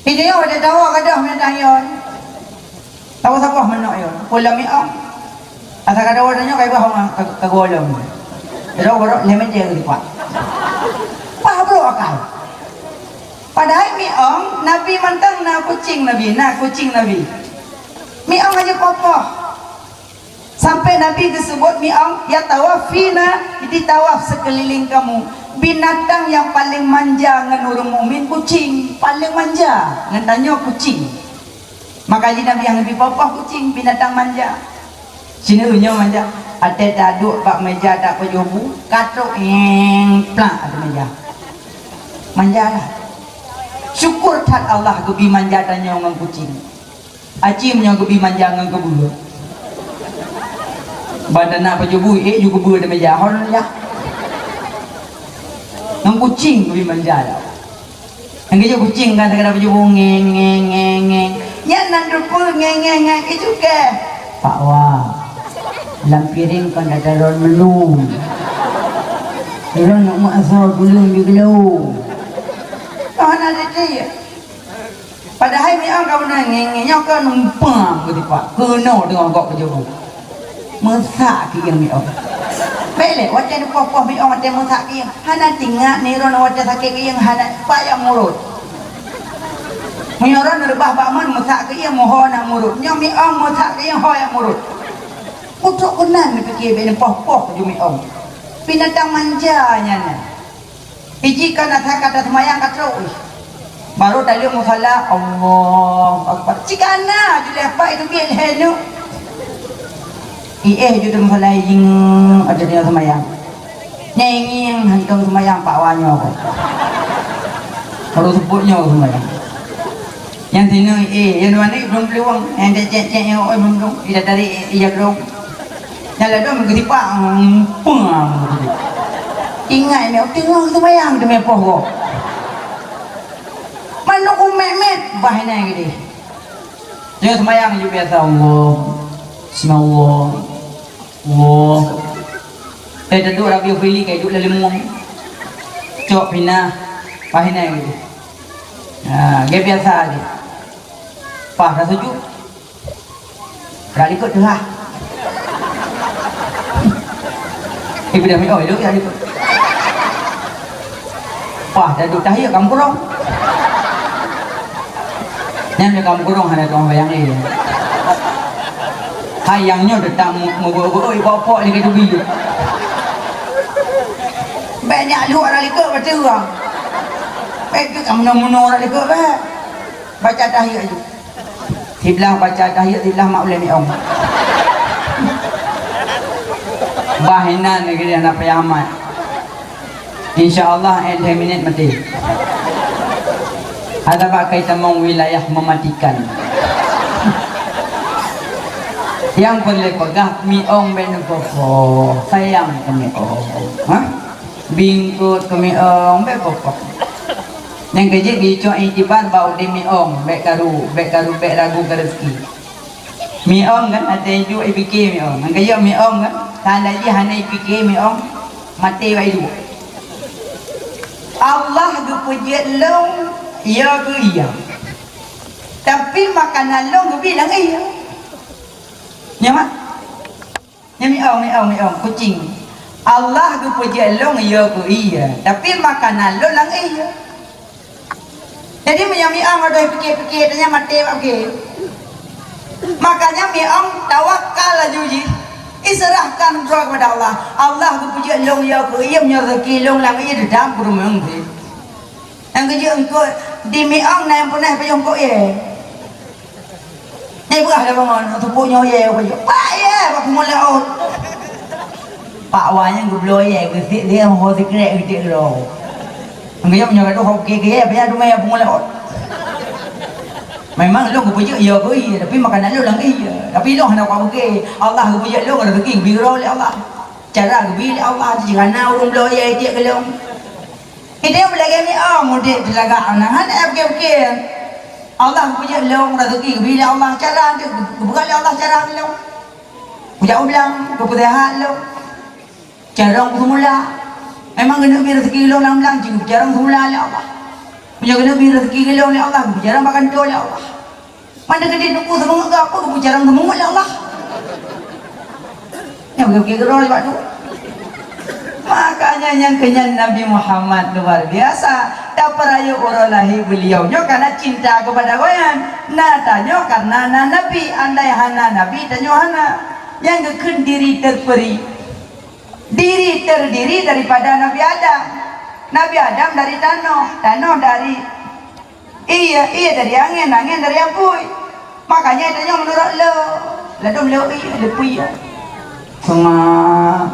Di tanyoe watée tawoe gadoh meunan tanyoe. Tawoe saboh manok nyoe. Peue lam miong. Asa ka tawoe tanyoe ka ibah ka, ka golom. Iro gorok lhèe meter geulipat. Wah, brok akal. Padahai miong Nabi mantong na kucing Nabi, na kucing Nabi. Miong aja popoh. Sampai Nabi geuseubut miong, "Ya tawafina, di tawaf seukeuliléng kamu." Binatang nyang paleng manja ngon ureuëng mukmin kucing, paleng manja ngon tanyoe kucing. Maka jih Nabi nyang leubeh popoh kucing, binatang manja. Sineuk nyoe manja, até taduek bak meja tapajoh bu, katrok eng plak ateueh meja. Manja lah. Syukur that Allah geubi manja tanyoe ngon kucing. Aci meunyoe geubi manja ngon keubeue. Ban tanak pajoh bu, ék ju keubeue di meja, hon ya. Ngon kucing geubi manja ya. Nyang geujok kucing kan, kadang-kadang pajoh bu, ngeng, ngeng, ngeng, ngeng. Nyan nan rupa, ngeng, ngeng, ngeng, keu cukai. Pak Wa, lam piring kon ada ron melu. Ron nak mak asal gulung di gelu. Oh, nak ada dia. Padahai miong ka beuna ngeng-ngeng nyoe ka numpang beutipak. Keunoe teungoh gok keujoe. Meusak keuieng miong. Bèk lé watèe neupoh-poh miong watèe meusak keuieng. Hana tingat nirôn watèe sakét keuieng hana payah murot. Meunyoe droe neureubah bak mon meusak keuieng meuho na murot. Nyoe miong meusak keuieng ho nyang murot. Putôk keunan neupiké bèk neupoh-poh ju miong. Binatang manja nyan. Iji ka na that ka taseumayang ka trok. Baru taleueng musala, Allahu Akbar. Cit ka na ju lé apai teubiet lhèe nyoe. Iéh ju teumusala jing ada dia seumayang. Nyai ngieng hantom seumayang Pak Wa nyoe. Baru seupôt nyoe seumayang. Nyang sinoe, eh, nyang dua ni belum peluang. Nyang cek-cek nyang oi belum belum. Ida tarik, eh, ija belum. Nyang ladom geutipak, hmm, peng. Ingat ni, teungoh seumayang teumé poh gob. Manok umet-met, bah inan gede. Teungoh seumayang ju biasa, Allah. Bismillah. Allah. Eh, teuduek Rabiul Fili, kayak duek lalem muang. Cok pinah, bah inan gede. Ha, gaya biasa aja. Pah dah sujud. Dah likot tu lah. Eh, bila mai oi, dah likot. Pah dah duduk tahiyat kamu kurang. Nyan dia kamu kurang hana tuan bayang ni. Hai yang nyoe tetap mu-, mu-, mu-, oi, pok-pok ni ketubi. Banyak luar dah likot betul orang. Eh, tu kamu nak mundur dah likot, eh. Baca tahiyat tu. Siblah baca tahiyat, siblah mak ulèe miong. Bah inan lagèe nyan payah amat. Insya Allah, eh, lhèe minit maté. Ada bak kai tamong wilayah mematikan. Nyang peureulèe peugah miong bèk neupoh-poh, sayang keu miong. Ha? Bingkot keu miong bèk poh-poh. Nyang keujeuet geucok iktibar bak udeb miong, bèk karu, bèk karu, bèk ragu keu rezeki. Miong kan, até iduek ipiké miong. Nyang keujeuet miong kan, tanda jih hana ipiké miong, maté bak iduek. Allah geupeujeuet lôn, ya keu iya. Tapi makanan lôn geubi lam iya. Nyan mak? Nyan miong, miong, miong, kucing. Allah geupeujeuet lôn, ya keu iya. Tapi makanan lôn lam iya. Jadi, meunyoe miong adoh piké-piké, tanyoe maté bak piké. Makanya miong tawakal laju jih. Iserahkan droe kepada Allah. Allah geupeujeuet lôn ya keu iya, meunyoe rezeki lôn lam iya, deudam peurumeung cit. Nyang keujeuet eungkôt di miong na nyang peureunah pajoh eungkôt ié. Nyan peugah lé bangon, tupuk nyoe yé, apa jok? Pak yé, bak pungo laôt. Pak Wa nyan geubloe yé, geusiek lé ho sikrek geucek lom. Geuyang meunyoe gadoh ho keu yé, apa nyan dumé pungo laôt. Memang lôn geupeujeuet yé keu yé, tapi makanan lôn lam yé. Tapi lôn hana kupeugah, Allah geupeujeuet lôn rezeki geubi keudroe lé Allah. Cara geubi lé Allah, jih hana ureueng bloe yé tiek keu lôn. Idéh meulagèe miong udép teulagak na hana pike-pike. Allah geupeujeuet lôn rezeki geubi lé Allah cara, geupeugah lé Allah cara lôn. Kujak u blang, geupeuseuhat lôn. Carông seumula. Memang geuneuk bi rezeki lôn lam blang, jih carông seumula lé Allah. Meunyoe geuneuk bi rezeki lôn lé Allah, geucarông bak kantô lé Allah. Mandum keudeh teungku seumeungeut keu apa, geupeue carông seumeungeut lé Allah. Nyang beugöt-beugöt keudroe bak tu. Makanya nyang keunyan Nabi Muhammad luar biasa. Tapeurayeuk uroe lahé beuliau nyoe karena cinta kepada gobnyan. Na tanyoe karena na Nabi. Andai hana Nabi, tanyoe hana. Nyang geukheun diri terperi. Diri terdiri daripada Nabi Adam. Nabi Adam dari tanoh, tanoh dari Iya, iya dari angén, angén dari apui. Makanya tanyoe meunurot lôn. Ladôm lôn iya, leupui iya. Seungat.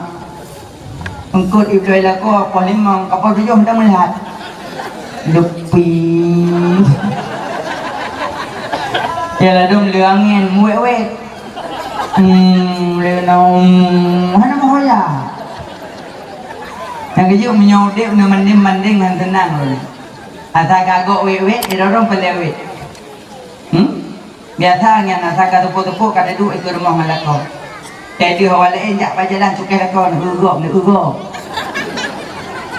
Eungkôt iblih lakoe, poh limong, ka poh tujoh meudan meulat. Leupui. Ya ladom le angén muwet-wet. Hmm, le nom hana meuhoya. Nyang keujeuet meunyoe udeb na mandeng-mandeng ngon teunang lôn. Asa ka gok wet-wet, didorong paleng wet. Hmm? Biasa nyan asa ka teupok-teupok ka taduek ikeue rumoh ngon lakoe. Teuh hawa laén jak bak jalan cukéh lakoe, neugok, neugok.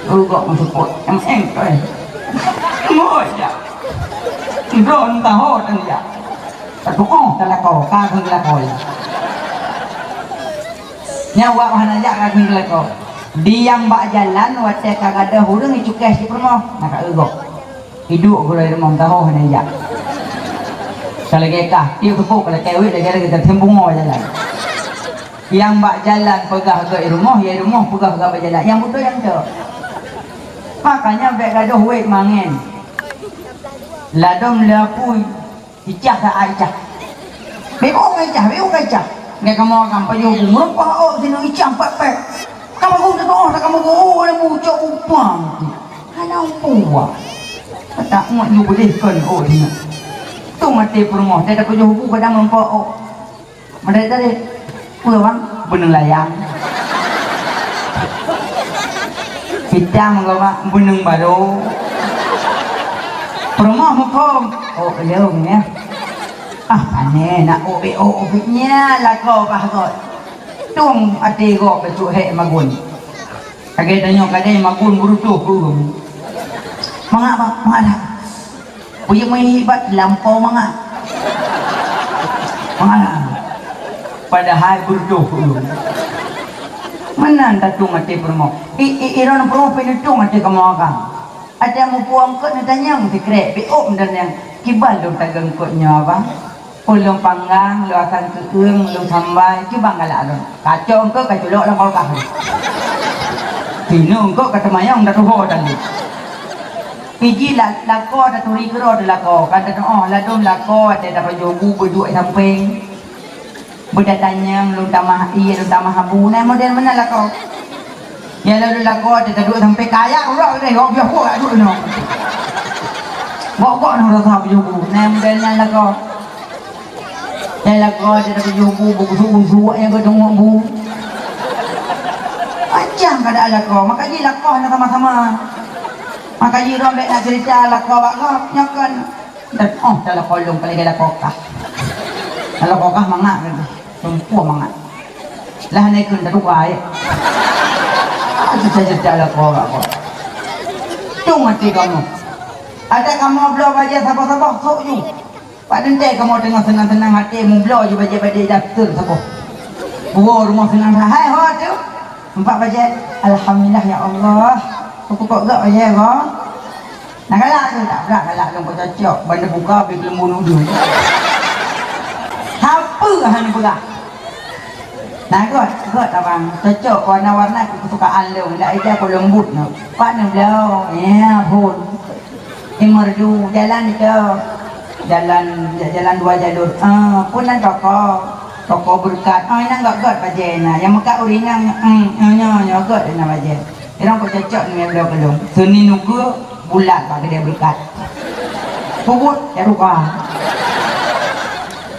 Neugok meuseupôt. Em, em, em. Ngoi jak. Droe taho dan jak. Tatuoh ka lakoe, ka kheun lakoe. Nyan wak hana jak ka kheun lakoe. Di nyang bak jalan watée ka gadôh ureuëng icukéh cit peurumoh, na ka eugok. Iduek gurée rumoh taho hana jak. Ka lagée kah, tiep teupok ka lagée wet lagée lagée tem bungoe jalan. Nyang bak jalan peugah geuh i rumoh, ya i rumoh peugah geuh bak jalan. Nyang beutôi nyang cok. Makanya bék gadôh wet mangén. Ladom le apui, icah sa icah. Beuh ka icah, beuh ka icah. Ngai kamoe kan pajoh bu meureumpah ôk sinoe icah pek-pek. Kamoe geuh teutoh, kamoe geuh, oh, lam bucok upang. Hana upua. Kata ngon ju beudeh kon ôk sinoe. Tu maté peurumoh, teuh tapajoh bu kadang meureumpah ôk. Meudeh-deh. Peue bang? Beuneung layang. Hitam keu bang, beuneung baro. Peurumoh muphom. Oh, lôn ya. Ah, pane nak obek-obek nya lakoe bah got. Tung até gok keucut hek magun. Lagée tanyoe kadai magun beureutoh keu ureuëng. Mangat bah, mangat dah. Peue meuhibat lampôh mangat. Mangat. Padahai beureutoh keu ureuëng. Meunan tatueng até peurumoh. I, i, iron peurumoh pih neutueng até kamoe akang. Até mupuang kot neutanyong sikrek, biôk meudan nyang kiban lôn tageungkot nyoe, Abang. Ulôn panggang, lôn asang keueung, lôn sambai, cuba galak lôn. Kacok eungkôt ka culok lam kulkas. Tinoe eungkôt ka teumayong dah tuho tadi. Pih jih la-, lakoe taturi keudroe teuh lakoe, ka teutuoh ladôm lakoe watée tapajoh bu beuduek sampéng. Beutatanyong lôn tamah ié, lôn tamah abu, na model meunan lakoe. Ya lalu lakoe teuh taduek sampéng kaya uroe deh, gok biôh gok duek nyoe. Gok-gok nyoe rasa pajoh bu, na model nyan lakoe. Nyang lakoe teuh tapajoh bu, beukusuk-kusuk nyang geudeungoe bu. Macam keadaan lakoe, maka jih lakoe hana sama-sama. Maka jih droe bék na cerita lakoe bak gob, nyoe kon. Dan oh, dalam kolong kali dalam kokah. Dalam kokah mangat kan tu. Sempua mangat. Lah naik kun tak tukar ya. Ah, cerita-cerita lakoe bak gob. Tung hati kamu. Ada kamu bloe bajée saboh-saboh, sok ju. Pat teuntée kamoe teungoh seunang-seunang até mubloe ju bajée-bajée daster saboh. Buwoe rumoh seunang sahai ho teuh. Empat bajée, "Alhamdulillah ya Allah, peue kok gak bajée ho?" Nah galak tu, tak brat galak lôn cocok, ban buka bik leumbun udu. Sapeue hana peugah. Nah gét, gét abang, cocok warna-warna kesukaan lôn, dak ija keu leumbut nyoe. Pat neubloe, ya phon. Di Merdu, jalan itu, jalan, jalan dua jalur. Ah, pun nan toko, toko Berkat. Ah, inan gét-gét bajée na. Nyang meukat ureueng inong, hmm, nyoe, nyoe, nyoe gét inan bajée. Irong kok cocok ni bloe keu lôn. Seuni nukeue bulat bak keudè Berkat. Peubuet ya ruka.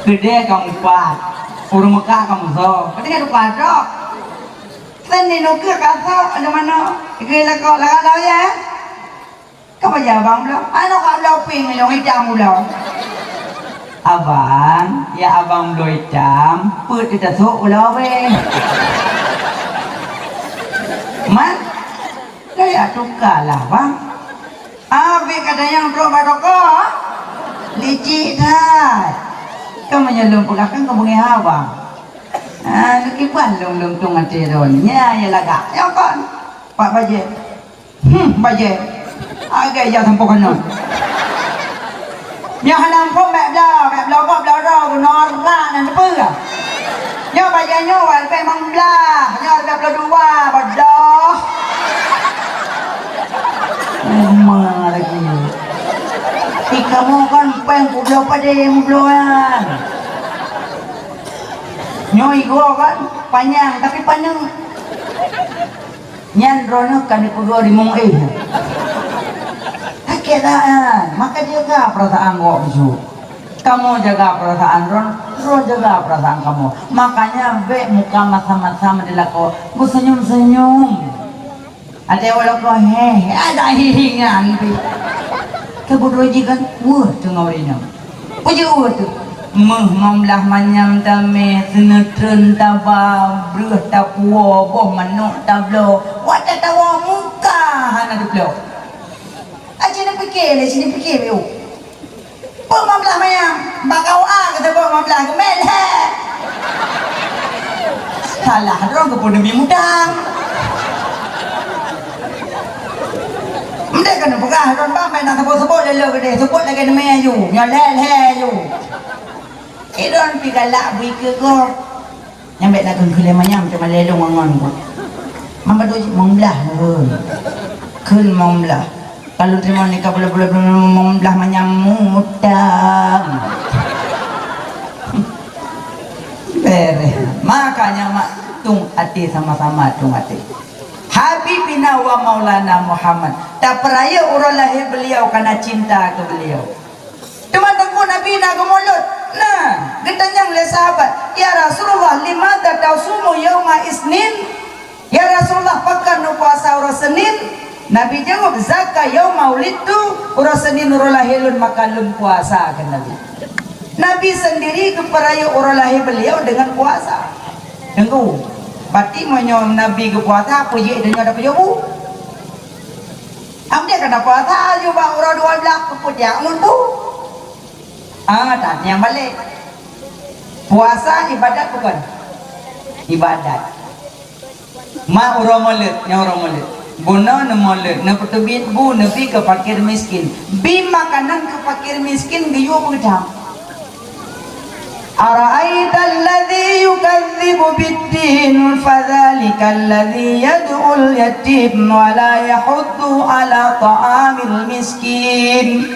Keudè ka mupat. Ureueng meukat ka musoh. Keudè ka ruka tok. Seuni nukeue ka sok, anu manoe. Ikeu lakoe, lakoe ya. Ka pajan abang bloe? Hana ka bloe pieng ilong itam bloe. Abang, ya abang bloe itam, peuet teutasok ulo weh. Man, kaya tuka lah bang. Abi kata nyang trok bak toko, licik that. Ka meunyoe lôn peugah kan ka beungéh abang. Ah, neukiban lôn lôn tueng até lôn. Nya, ya lagak. Ya kon. Pak bajée. Hmm, bajée. Agak ija sampoe keunoe. Nyoe hana muphom bék bloe, bék bloe gob, bloe droe, geunoe rak nan teupeue. Nyoe bajée nyoe wai leubeh limong blaih, nyoe leubeh ploh dua, bodoh. Uma lagi. Ih, kamoe kan péng kubloe padé mubloe nyan. Nyoe igoe kan panyang tapi paneuk. Nyan droeneuh ka neupeugoe rimong éh. Sakét that, maka jaga peurasaan gok bisu. Kamoe jaga peurasaan droe, droe jaga peurasaan kamoe. Makanya bék muka masam-masam dilakoe, beuseunyum-seunyum. Ada walau kau heh, ada hihingan pi. Keubeudôh jih kan, weueh teungoh rinong. Peujeuet weueh teuh. Meuh mamlah manyam tamé, seuneutreun taba, breueh tapuwoe, boh manok tabloe. Watée tawoe muka hana teuplok. Aci neupiké lé, ci neupiké lé, oh. Peue mamlah manyam? Bak K U A geuseubot mamlah, geumét lhée. Salah droe geupeuneumi mudang. Meunan keuneuk peugah droe bang, bèk na seubot-seubot lé lé keudeh, seubot lagèe neumi aju, nyoe lhée-lhée aju. Idon pi galak bui keu gob. Nyang bèk na kheun keu lé manyam, cuma lé lôn ngon ku. Mamba dua cit mong blah nurun. Kheun mong blah. Kalau terima nikah bulan-bulan mong blah manyam mutang. Beres. Makanya mak tung até sama-sama tung até. Habibina wa Maulana Muhammad. Tapeurayeuk uroe lahé beliau karena cinta keu beliau. Teuma teungku Nabi na geumulot. Nah, geutanyong lé sahabat, "Ya Rasulullah, limadza tasumu yauma isnin?" Ya Rasulullah, pakon neupuasa uroe Senin? Nabi jaweueb, "Zaka yauma wulidtu, uroe Senin uroe lahé lôn maka lôn puasa," kheun Nabi. Nabi sendiri geupeurayeuk uroe lahé beliau deungon puasa. Teungku, berarti meunyoe Nabi geupuasa, peue jeuet donya dapat jobu? Am dia kena puasa aju bak uroe dua belas keu peutiak ngon bu. Ah, tak nyang balek. Puasa ibadat bukan? Ibadat. Ma uroe Maulid, nyang uroe Maulid. Bunoe neumolod, neupeuteubiet bu, neubi keu fakir miskin. Bi makanan keu fakir miskin geuyue peugah. Ara'aital ladzi yukadzibu biddin, fadzalikal ladzi yad'ul yatim wa la yahuddu 'ala ta'amil miskin.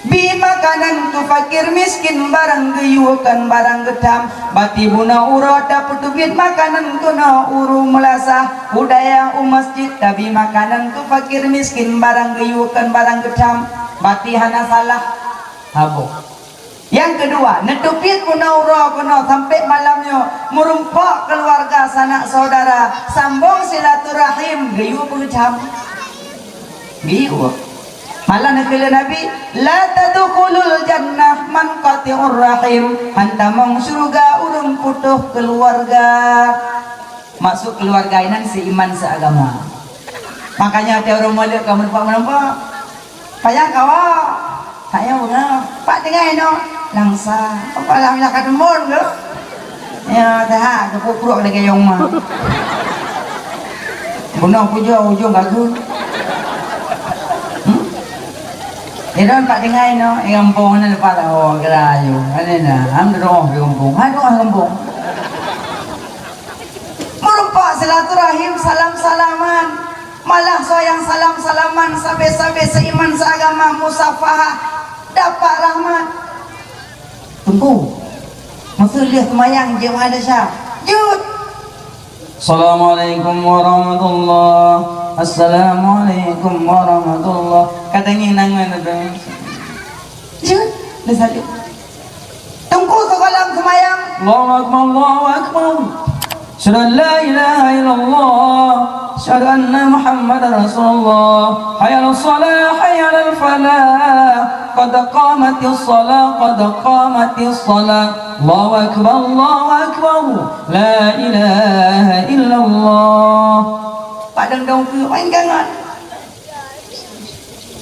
Bi makanan keu fakir miskin barang geuyue kon barang geutham, bati bunoe uroe tapeuteubiet makanan keunoe ureueng meulasah, u dayah u masjid tabi makanan keu fakir miskin barang geuyue kon barang geutham, bati hana salah. Saboh. Nyang keudua, neuteubiet bunoe uroe keunoe sampoe malam nyoe, meurumpok keuluwarga sanak syedara, sambong silaturahim geuyue peugeutham. Geuyue. Malah neukheun lé Nabi, "La tadkhulul jannah man qati'ur rahim." Han tamong syeuruga ureueng putôh keuluwarga. Maksud keuluwarga inan seiman seagama. Makanya tiep ureueng Maulid ka meurumpok-meurumpok. Payah kawa. Payah beungoh. Pat tinggai inoe. Langsa. Apa alhamdulillah ka teumbon ke? Ya, dah, geupuk-puk lagèe yong ma. Bunoe pujoe ujong gagu. Hmm? Idon pat tinggai inoe, eh, gampông na leupah lah, oh, geura ayu. Ada na, alhamdulillah di gampông. Ha, doa gampông. Meurumpok silaturahim, salam-salaman. Malah soe nyang salam-salaman, sabe-sabe seiman seagama, musafahah, dapat rahmat. Teungku, masa lheueh seumayang jeuet meuhadasah. Jeuet. Assalamualaikum warahmatullah. Assalamualaikum warahmatullah. Ka tangieng nan ngon. Jeuet. Lheueh saleuem. Teungku sigohlom seumayang. Allahu Akbar, Allahu Akbar. Asyhadu an la ilaha illallah. Asyhadu anna Muhammadar Rasulullah. Hayya 'alas shalah, hayya 'alal falah. Qad qamatis shalah, qad qamatis shalah. Allahu Akbar, Allahu Akbar. La ilaha illallah. Padang daun keu main gangan.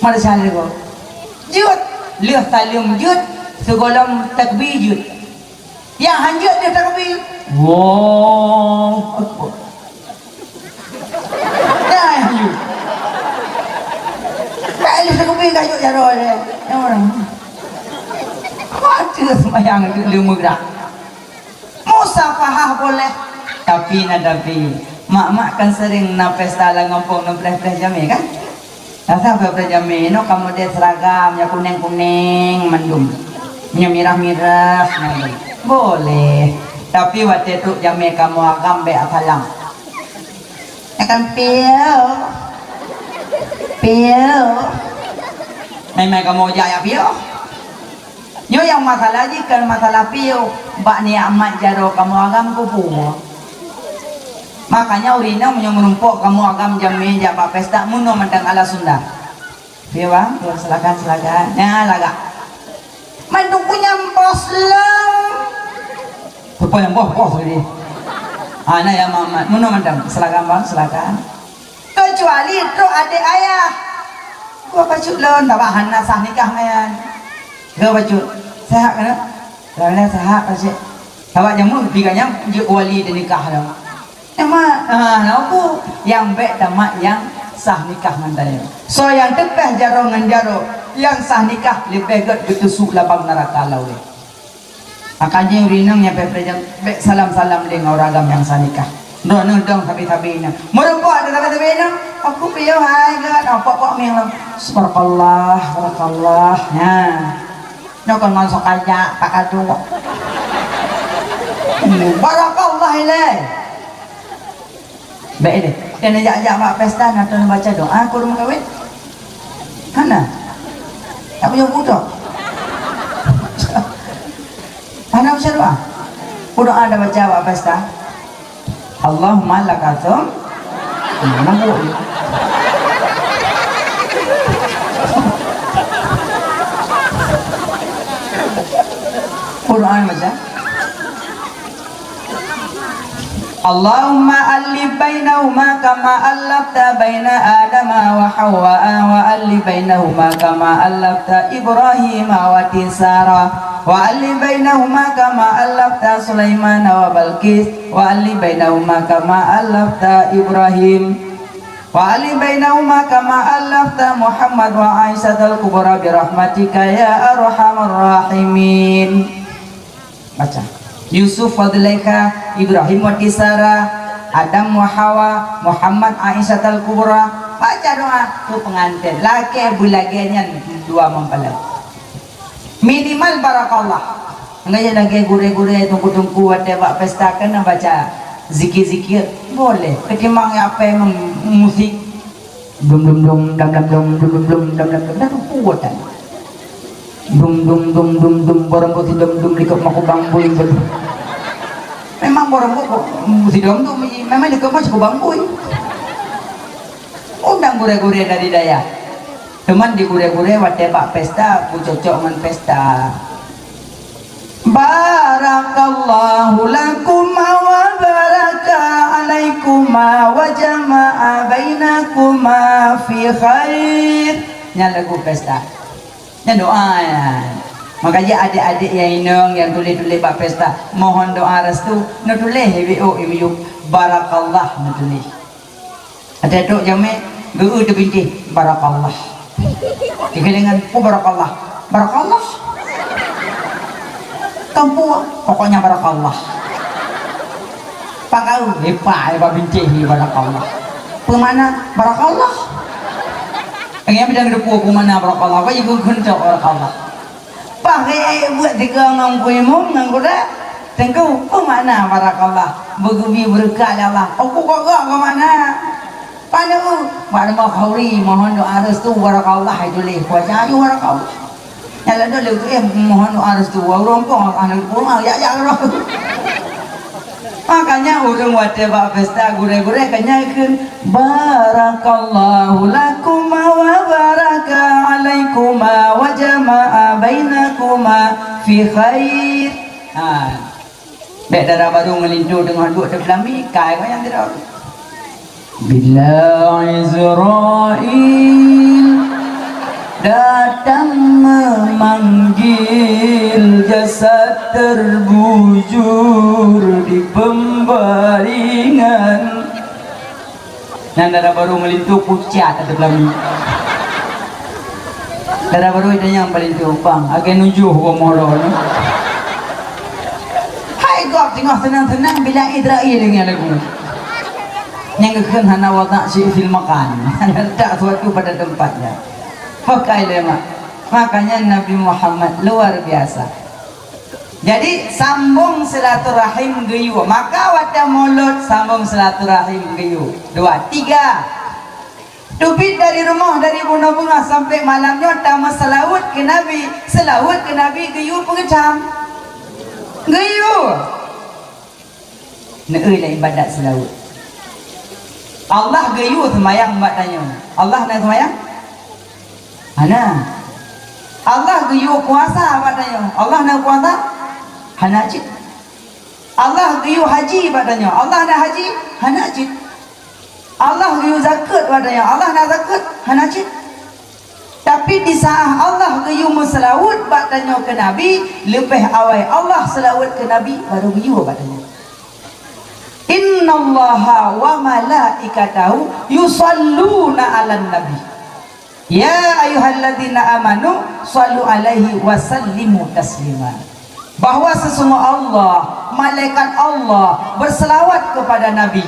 Mari saleuem. Jeuet. Lheueh saleuem jeuet, sigohlom takbir jeuet. Nyang han jeuet lheueh takbir. Allahu Akbar. Dah, han jeuet. Ka lheueh takbir ka jeuet jaroe lé. Nyang ureueng. Apa tu seumayang tu leumeugrak? Musafahah boleh, tapi na tapi. Mak-mak kan sering na pesta lam gampông, na pleh-pleh jamé kan? Rasa pleh-pleh jamé, inoe kamoe deh seragam nyang kuneng-kuneng mandum. Nyang mirah-mirah mandum. Boleh. Tapi watèe trok jamé kamoe agam bèk asalam. Akan piôh. Piôh. Memang kamoe jak ya piôh. Nyoe nyang masalah jih kon masalah piôh, bak nikmat jaroe kamoe agam kubu. Makanya ureueng inong meunyoe meurumpok kamoe agam jamé jak bak pesta, meunoe mantong ala Sunda. Piôh, Bang? Piôh, silakan, silakan. Nyan lagak. Mandum punya bos lom. Siapa yang bos? Bos tadi. Ah, nah ya Muhammad. Meunoe mantong. Silakan, Bang, silakan. Kecuali trok adek ayah. Gua bacut lôn, tabah hana sah nikah nyan. Gua bacut. Sehat kan? Alhamdulillah sehat, Pak Cik. Tabah jamu, tiga nyam, jeuet wali dan nikah dah. Emang, ah, na aku yang bek tamat yang sah nikah ngan dayah. So yang teupeh jaroe ngan jaroe, yang sah nikah leubeh gét geutusuk labang neraka lawe. Maka jih ureueng inong nyang peureulèe jam, bèk salam-salam lé ngon ureueng agam nyang sah nikah. Droeneuh dong sabe-sabe nyan. Meureumpok ata sabe-sabe nyan, aku piôh hai geuh, pok-pok mieng lom. Subhanallah, barakallah. Nyan. Nyoe kon ngon sok kajak, tak kadok. Hmm, barakallah ilèe. Bèk deh. Dan jak-jak bak pesta, na teuh baca doa keu ureueng kawin? Hana. Tak payah budak. Hana baca doa. Doa dah baca bak pesta. Allahumma lakatsum. Mana bu? Quran baca. Allahumma allif bainahuma kama allafta baina Adama wa Hawwa, wa allif bainahuma kama allafta Ibrahima wa Tisara, wa allif bainahuma kama allafta Sulaimana wa Balqis, wa allif bainahuma kama allafta Ibrahim, wa allif bainahuma kama allafta Muhammad wa Aisyah al-Kubra bi rahmatika ya arhamar rahimin. Baca. Yusuf wa Zulaikha, Ibrahim wa Tisara, Adam wa Hawa, Muhammad Aisyah al-Kubra. Baca doa tu pengantin. Lakèe beulagèe nyan dua meupalan. Minimal barakallah. Enggak ya lagèe gurèe-gurèe, teungku-teungku watèe bak pesta keuneuk baca zikir-zikir. Boleh. Ketimbang ya apa yang musik. Dum dum dum dam dam dum dum dum dum dam dam dum. Dah tu kuat kan. Dum dum dum dum dum barang bukti dum dum likot maku bang bui bel. Memang barang bukti dum dum memang likot maku bang bui. Undang gurèe-gurèe dari dayah. Teuma di gurèe-gurèe watèe bak pesta, ku cocok ngon pesta. Barakallahu lakuma wa baraka alaikuma wa jama'a bainakuma fi khair. Nyan lagu pesta. Nyan doa nyan. Maka jih adek-adek nyang inong nyang tuléh-tuléh bak pesta, mohon doa restu, neutuléh ibu ibu barakallah neutuléh. Ada trok jamé, geu-eu teubintéh, barakallah. Dikeulingan, oh barakallah. Barakallah. Kampung, pokoknya barakallah. Pakau, hepa, hepa bintéh, barakallah. Peumana, barakallah. Nyang bidang depu, peumana, barakallah. Apa ibu keuncok, barakallah. Pahe buet sigoe ngon kuimum ngon kuda. Teungku, peue makna barakallah? Beugeubi beureukat lé Allah. Oku kok gok keu makna? Paneuk, bak rumoh khauri mohon doa restu barakallah, ai tuléh kuaca aju barakallah. Nyang ladôm lé kuéh mohon doa restu, ureueng pong aneuk pulang jak-jak roh. Makanya ureueng watèe bak pesta gurèe-gurèe ka nyan kheun, "Barakallahu lakuma wa baraka alaikuma wa jama'a bainakuma fi khair." Ha. Bèk dara barô ngon linto teungoh duek teupeulami, kai goyang sidroe. Bila Israel datang memanggil, jasad terbujur di pembaringan. Nyan dara barô meulinto pucat ateueh lami. Dara barô itanyong meulinto, "Bang, agai nujoh uroe meuhadap nyoe?" Hai gob teungoh seunang-seunang bila Israel deungoe lagu. Nyang geukheun hana watak syai' fil makan. Hana letak sesuatu pada tempatnya. Pakai lé mak. Makanya Nabi Muhammad luar biasa. Jadi, sambong silaturahim geuyue. Maka watèe mulod, sambong silaturahim geuyue. Dua, tiga. Teubiet dari rumoh, dari bunoe beungoh sampai malam nyoe tameuseulaweuet keu Nabi. Seulaweuet keu Nabi geuyue peugeucam. Geuyue. Neueu lé ibadat seulaweuet. Allah geuyue seumayang bak tanyoe. Allah na seumayang? Hana. Allah geuyue puasa bak tanyoe. Allah na puasa? Hana cit. Allah geuyue haji bak tanyoe. Allah na haji? Hana cit. Allah geuyue zakeuet bak tanyoe. Allah na zakeuet? Hana cit. Tapi di saat Allah geuyue meuseulaweuet bak tanyoe keu Nabi, leubeh awai Allah seulaweuet keu Nabi, baru geuyue bak tanyoe. "Innallaha wa malaikatahu yusalluna 'alan nabi. Ya ayyuhalladzina amanu sallu 'alaihi wa sallimu taslima." Bahwa sesungguh Allah, malaikat Allah berselawat kepada Nabi.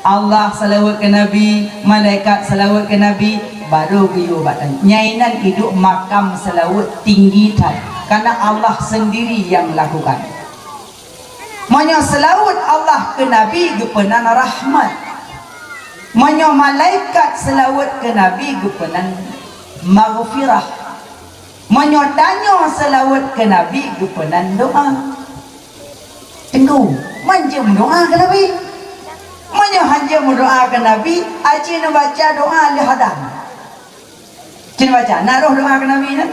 Allah seulaweuet keu Nabi, malaikat seulaweuet keu Nabi, baru geuyue bak tanyoe. Nyan inan iduek makam seulaweuet tinggi that, karena Allah sendiri yang lakukan. Meunyoe seulaweuet Allah keu Nabi geupeunan rahmat. Meunyoe malaikat seulaweuet keu Nabi geupeunan maghfirah. Meunyoe tanyoe seulaweuet keu Nabi geupeunan doa. Teungku, manjeuem doa keu Nabi. Meunyoe hanjeuem doa keu Nabi, aci neubaca doa lheuh adan. Cen baca, na roh doa keu Nabi nyan?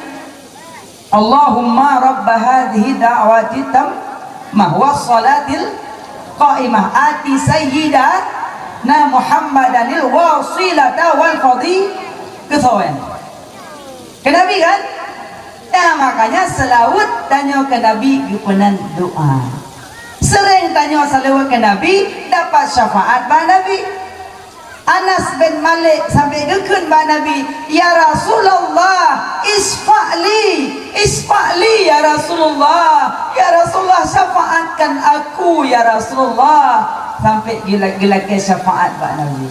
Allahumma rabba hadhihi da'wati tammah was salatil qaimah ati sayyidana Muhammadanil wasilata wal fadhi-, keu soe nyan? Keu Nabi kan? Nah, makanya seulaweuet tanyoe keu Nabi geupeunan doa. Seuréng tanyoe seulaweuet keu Nabi, dapat syafaat bak Nabi. Anas bin Malik sampai geukheun bak Nabi, "Ya Rasulullah, isfa' li, isfa' li ya Rasulullah. Ya Rasulullah, syafaatkan aku ya Rasulullah." Sampai geula-, geulakée syafaat bak Nabi.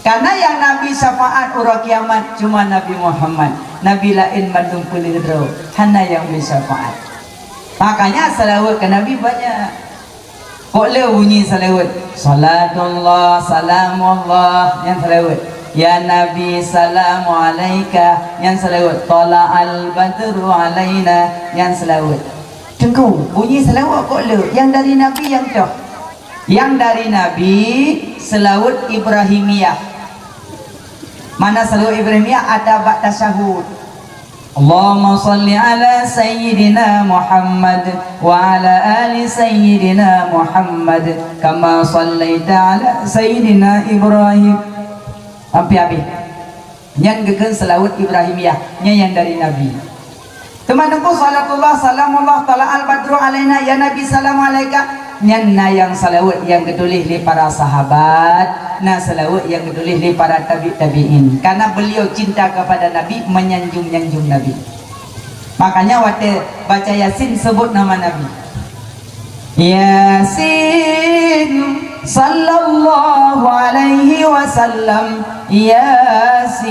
Karena nyang Nabi syafaat uroe kiamat cuma Nabi Muhammad. Nabi laén mandum peuleueh droe, hana nyang bri syafaat. Makanya seulaweuet keu Nabi banyak. Kok le bunyi seulaweuet, "Salatullah, salamullah," nyan seulaweuet. "Ya Nabi, salamu alaika," nyan seulaweuet. "Tala'al badru alaina," nyan seulaweuet. Teungku, bunyi seulaweuet kok le, nyang dari Nabi nyang toh. Nyang dari Nabi, seulaweuet Ibrahimiyah. Mana seulaweuet Ibrahimiyah ada bak tasyahud. Allahumma shalli ala sayyidina Muhammad wa ala ali sayyidina Muhammad kama shallaita ala sayyidina Ibrahim. Sampai habis. Nyan geukheun seulaweuet Ibrahimiyah, nyan nyang dari Nabi. Teuma teungku, salatullah, salamullah, tala'al badru alaina, ya Nabi, salamu alaika. Nyan na nyang seulaweuet nyang geutuléh lé para sahabat, na seulaweuet nyang geutuléh lé para tabi' tabi'in. Karena beliau cinta kepada Nabi, menyanjung-nyanjung Nabi. Makanya watée baca Yasin, sebut nama Nabi. Yasin, sallallahu alaihi wasallam, Yasin.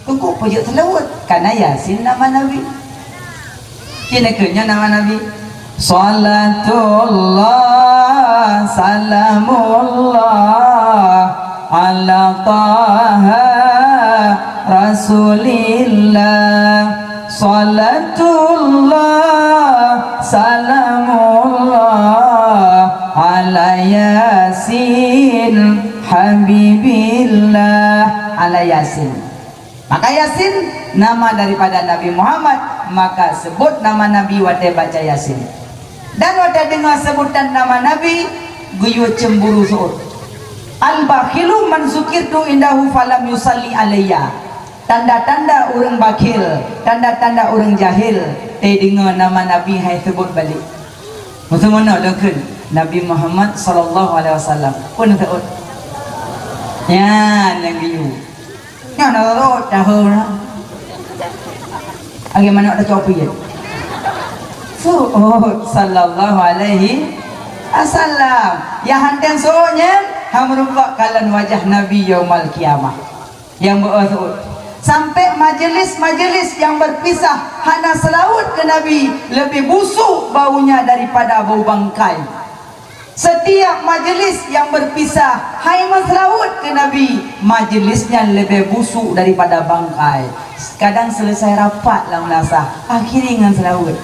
Teungku peujeuet seulaweuet, karena Yasin nama Nabi. Ci neukheun nyan nama Nabi. Salatullah, salamullah, ala Taha Rasulillah. Salatullah, salamullah, ala Yasin Habibillah. Ala Yasin. Maka Yasin nama daripada Nabi Muhammad, maka sebut nama Nabi watée baca Yasin. Dan watée deungoe seubutan nama Nabi, geuyue cemburu seuôt. Al-bakhilu man zukirtu indahu falam yusalli alayya. Tanda-tanda ureuëng bakhil, tanda-tanda ureuëng jahil, teudeungoe nama Nabi hai seubut balek. Meuseumeunoe lôn kheun, Nabi Muhammad sallallahu alaihi wasallam pun seuôt. Nyan nyang geuyue. Nyan rot tahu na. Lagée manok tacok piet. Seuôt sallallahu alaihi wasallam. Nyang hanteng seuôt nyan, han meurumpok kalon wajah Nabi yaumal qiyamah. Nyang beu seuôt. Sampai majelis-majelis nyang berpisah hana seulaweuet keu Nabi, lebih busuk baunya daripada bau bangkai. Setiap majelis yang berpisah, hai meuseulaweuet keu Nabi, majelis nyan leubeh busuk daripada bangkai. Kadang selesai rapat lam meunasah, akhiri ngon seulaweuet.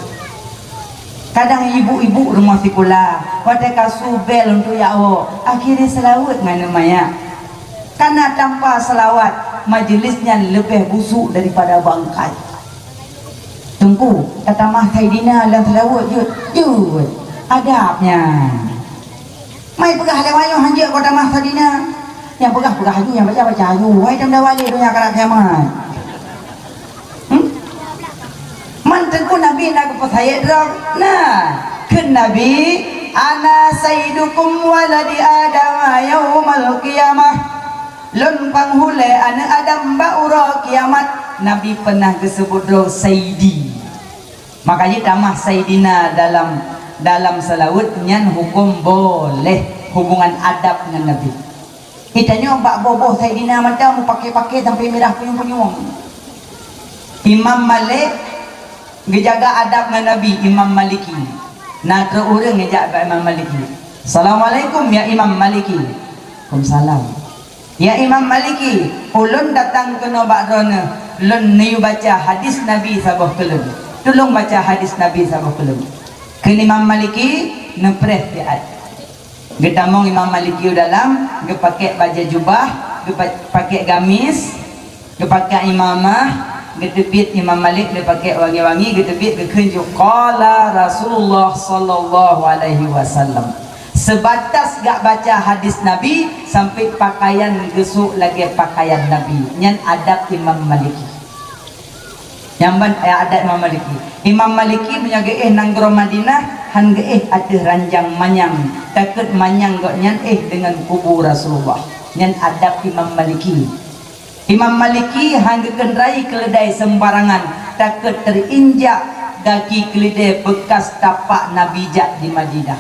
Kadang ibu-ibu rumoh sikula, watée ka su bel untuk jak woe, akhiri seulaweuet ngon aneuk manyak. Kana tanpa seulaweuet, majelis nyan leubeh busuk daripada bangkai. Teungku, tatamah Saidina lam seulaweuet jeuet. Jeuet. Adab nyan. Mai peugah lé wayang hanjeuet keu tamah Saidina. Nyang peugah-peugah aju, nyang baca-baca aju. Wahai dam dawa lé donya karat kiamat. Hmm? Man Teungku Nabi na geupeusayat droe? Na. Kheun Nabi, "Ana sayyidukum waladi Adam yaumal qiyamah." Lôn panghulée aneuëk Adam bak uroe kiamat. Nabi peunah geuseubut droe Saidi. Maka jih tamah Saidina dalam, dalam seulaweuet nyan huköm boleh, hubungan adab ngon Nabi. Geutanyoe bak boh-boh Saidina mantong mupakée-pakée sampai mirah punyueng-punyueng. Imam Malik geujaga adab ngon Nabi, Imam Maliki. Na troh ureuëng geujak bak Imam Maliki. "Assalamualaikum ya Imam Maliki." "Waalaikumsalam." "Ya Imam Maliki, ulôn datang keunoe bak droeneueh, lôn neuyue baca hadis Nabi saboh keu lôn. Tulông baca hadis Nabi saboh keu lôn." Kheun Imam Maliki, neupreh siat. Geutamong Imam Maliki u dalam, geupakék bajée jubah, geupa-, pakék gamis, geupakék imamah, geuteubiet Imam Malik, geupakék wangi-wangi, geuteubiet geukheun ju, "Qala Rasulullah sallallahu alaihi wasallam." Seubatas gak baca hadis Nabi sampai pakaian geusuk lagée pakaian Nabi. Nyan adab Imam Maliki. Nyan ban, eh, adat Imam Maliki. Imam Maliki meunyoe geuéh nanggroe Madinah, han geuéh ateueh ranjang manyang, takot manyang gobnyan éh deungon kubu Rasulullah. Nyan adat Imam Maliki. Imam Maliki han geukeuntrai keuleudai seumbarangan, takot teuinjak gaki keuleudai beukas tapak Nabi jak di Madinah.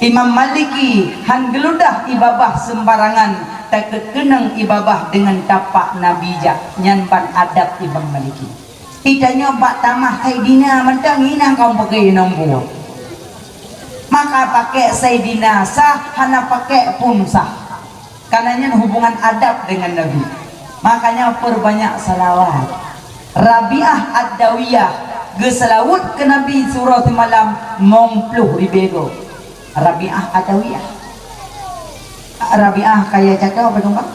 Imam Maliki han geuludah ié babah seumbarangan, takot keunong ié babah deungon tapak Nabi jak. Nyan ban adab Imam Maliki. Geutanyoe bak tamah Saidina mantong inong kaum peuke inong buah. Maka pakék Saidina sah, hana pakék pun sah. Karena nyan hubungan adab dengan Nabi. Makanya perbanyak salawat. Rabi'ah Ad-Dawiyah geuseulaweuet keu Nabi siuroe simalam mong ploh ribée goe. Rabi'ah Ad-Dawiyah. Rabi'ah kaya catoe padum goe?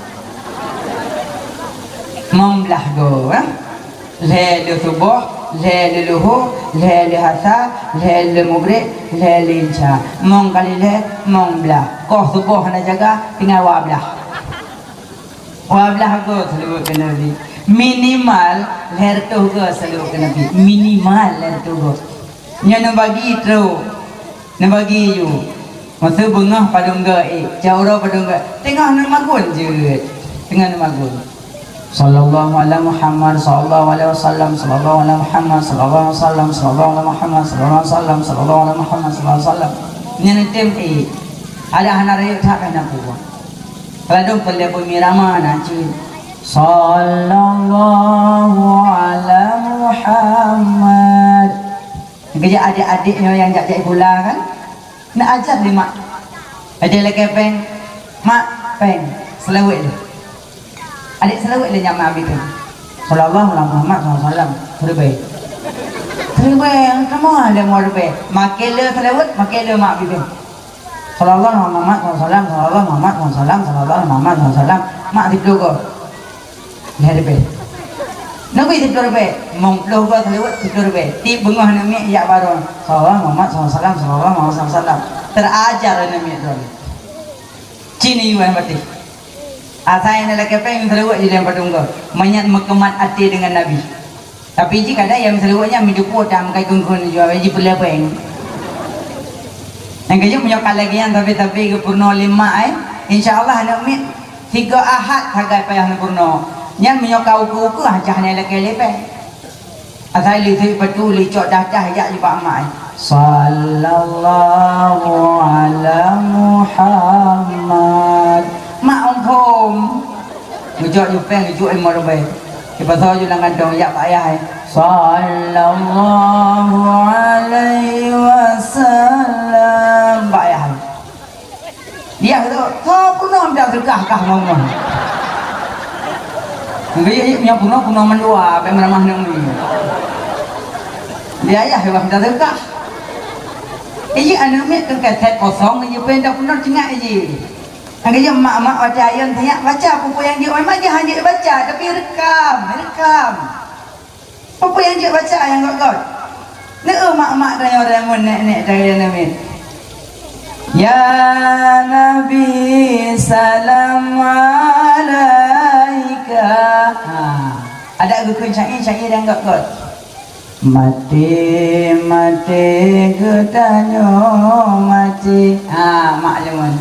Mong blaih goe, eh? Lhée lé suboh, lhée lé luho, lhée lé asa, lhée lé mugreb, lhée lé insya. Mong kali lhée, mong blaih. Koh suboh hana jaga, tinggai wa blaih. Wa blaih goe seulaweuet keu Nabi. Minimal lhée reutôh goe seulaweuet keu Nabi. Minimal lhée reutôh goe. Nyoe neubagi trok. Neubagi yue. Masa beungoh padum goe, eh, cak uroe padum goe. Teungoh neumagun jeuet. Teungoh neumagun. Sallallahu ala Muhammad, sallallahu alaihi wasallam, sallallahu ala Muhammad, sallallahu alaihi wasallam, sallallahu ala Muhammad, sallallahu alaihi wasallam, sallallahu ala Muhammad, sallallahu alaihi wasallam. Nyan tem, eh. Ada hana rayeuk that hana pubuet. Kalau dong peuleubui mirama na cit. Sallallahu ala Muhammad. Geujak adék-adék nyoe nyang jak-jak gula kan? Neuajar lé mak. Adék lakée péng, "Mak, péng, seulaweuet lé." Adék seulaweuet lé nyan mak abi péng. Sallallahu ala Muhammad sallallahu alaihi wasallam. Ribée. Ribée, kamoe ada mau ribée. Makai le seulaweuet, makai le mak abi péng. Sallallahu ala Muhammad sallallahu alaihi wasallam, sallallahu ala Muhammad sallallahu alaihi wasallam, sallallahu ala Muhammad sallallahu alaihi wasallam. Mak siploh goe. Lhée ribée. Nabi siploh ribée. Mong ploh goe seulaweuet siploh ribée. Tiep beungoh aneuk miet jak baroe. Sallallahu Muhammad sallallahu alaihi wasallam, sallallahu Muhammad sallallahu alaihi wasallam. Teuajar aneuk miet droe. Cit yue batéh. Asai na lakée péng seulaweuet jilén padum goe. Mangat meukeumat até deungon Nabi. Tapi jih kadang nyang seulaweuet nyan meujeuet puta meukai kheun-kheun jua jih peulée péng. Nyang keujeuet meunyoe ka lagée nyan sabe-sabe geupeurunoe lé mak, eh, insya Allah aneuk miet. Sigoe Ahad sagai payah neupeurunoe. Nyan meunyoe ka ukeue-ukeue, ah, cah nyan lakée lé péng. Asai lé sui patu lé cok dah-dah jak jibak mak, eh. Sallallahu ala Muhammad. Mak umpom. Geujok ju péng, geujok lima ribée. Sipasoe ju lam kantong, jak bak ayah, eh. Sallallahu alaihi wasallam. Bak ayah, eh. Dia tu, "Soe peunoh dak seukah kah ngon-ngon?" Geuyue nyang peunoh, peunoh mandua, bèk meuramah ngon. Di ayah bah dak seukah. Iji aneuk miet keu kaset kosong, iji pen dak peunoh tinggai iji. Geuyue mak-mak baca ayat siat baca, peue-peue nyang jeuet, memang jih hana jeuet baca, tapi rekam, rekam. Peue-peue nyang jeuet baca nyang göt-göt. Neu mak-mak tanyoe, ngon nèk-nèk tanyoe namiet. Ya Nabi salam alaika. Ha. Adak geukheun syair, syair nyang göt-göt. Maté, maté geutanyoe maté. Ha, mak jameun.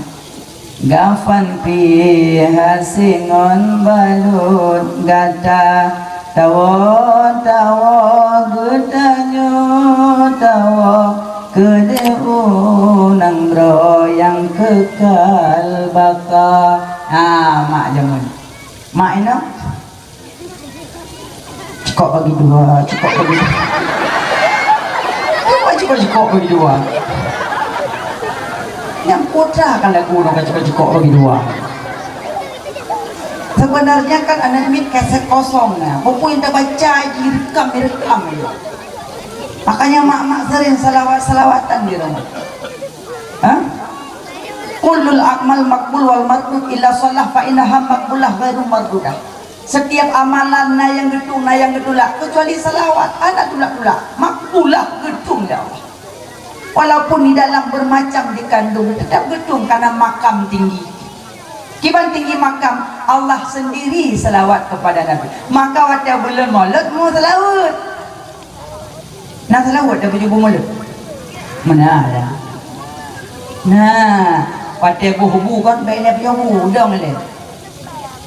Gafan pih hase ngon balot gata, tawoe, tawoe geutanyoe tawoe keudeh u nanggroe nyang keukai baka. Ha, mak jameun. Mak inong. Cikok bagi dua, cikok bagi dua. Cuma cikok-cikok bagi dua. Nyang putra kan lagu nong ka cikok-cikok bagi dua. Sebenarnya kan aneuk miet kaset kosong na. Peue-peue nyang tabaca jirekam, jirekam. Makanya mak-mak sering salawat-salawatan di rumah. Ha? Kullul a'mal maqbul wal mardud illa shalah fa innaha maqbulah ghairu mardudah. Setiap amalan na nyang geutueng, na nyang geutulak, kecuali salawat, hana tulak-tulak. Makbulah, geutueng lé Allah. Walaupun di dalam bermacam dikandung, tetap geutueng karena makam tinggi. Kiban tinggi makam, Allah sendiri salawat kepada Nabi. Maka watèe buleuen Maulud, meusalawat. Na salawat dak beujubu Maulud? Meunan ada. Nah, watèe boh bu kan bèk lé beujubu, dong lé.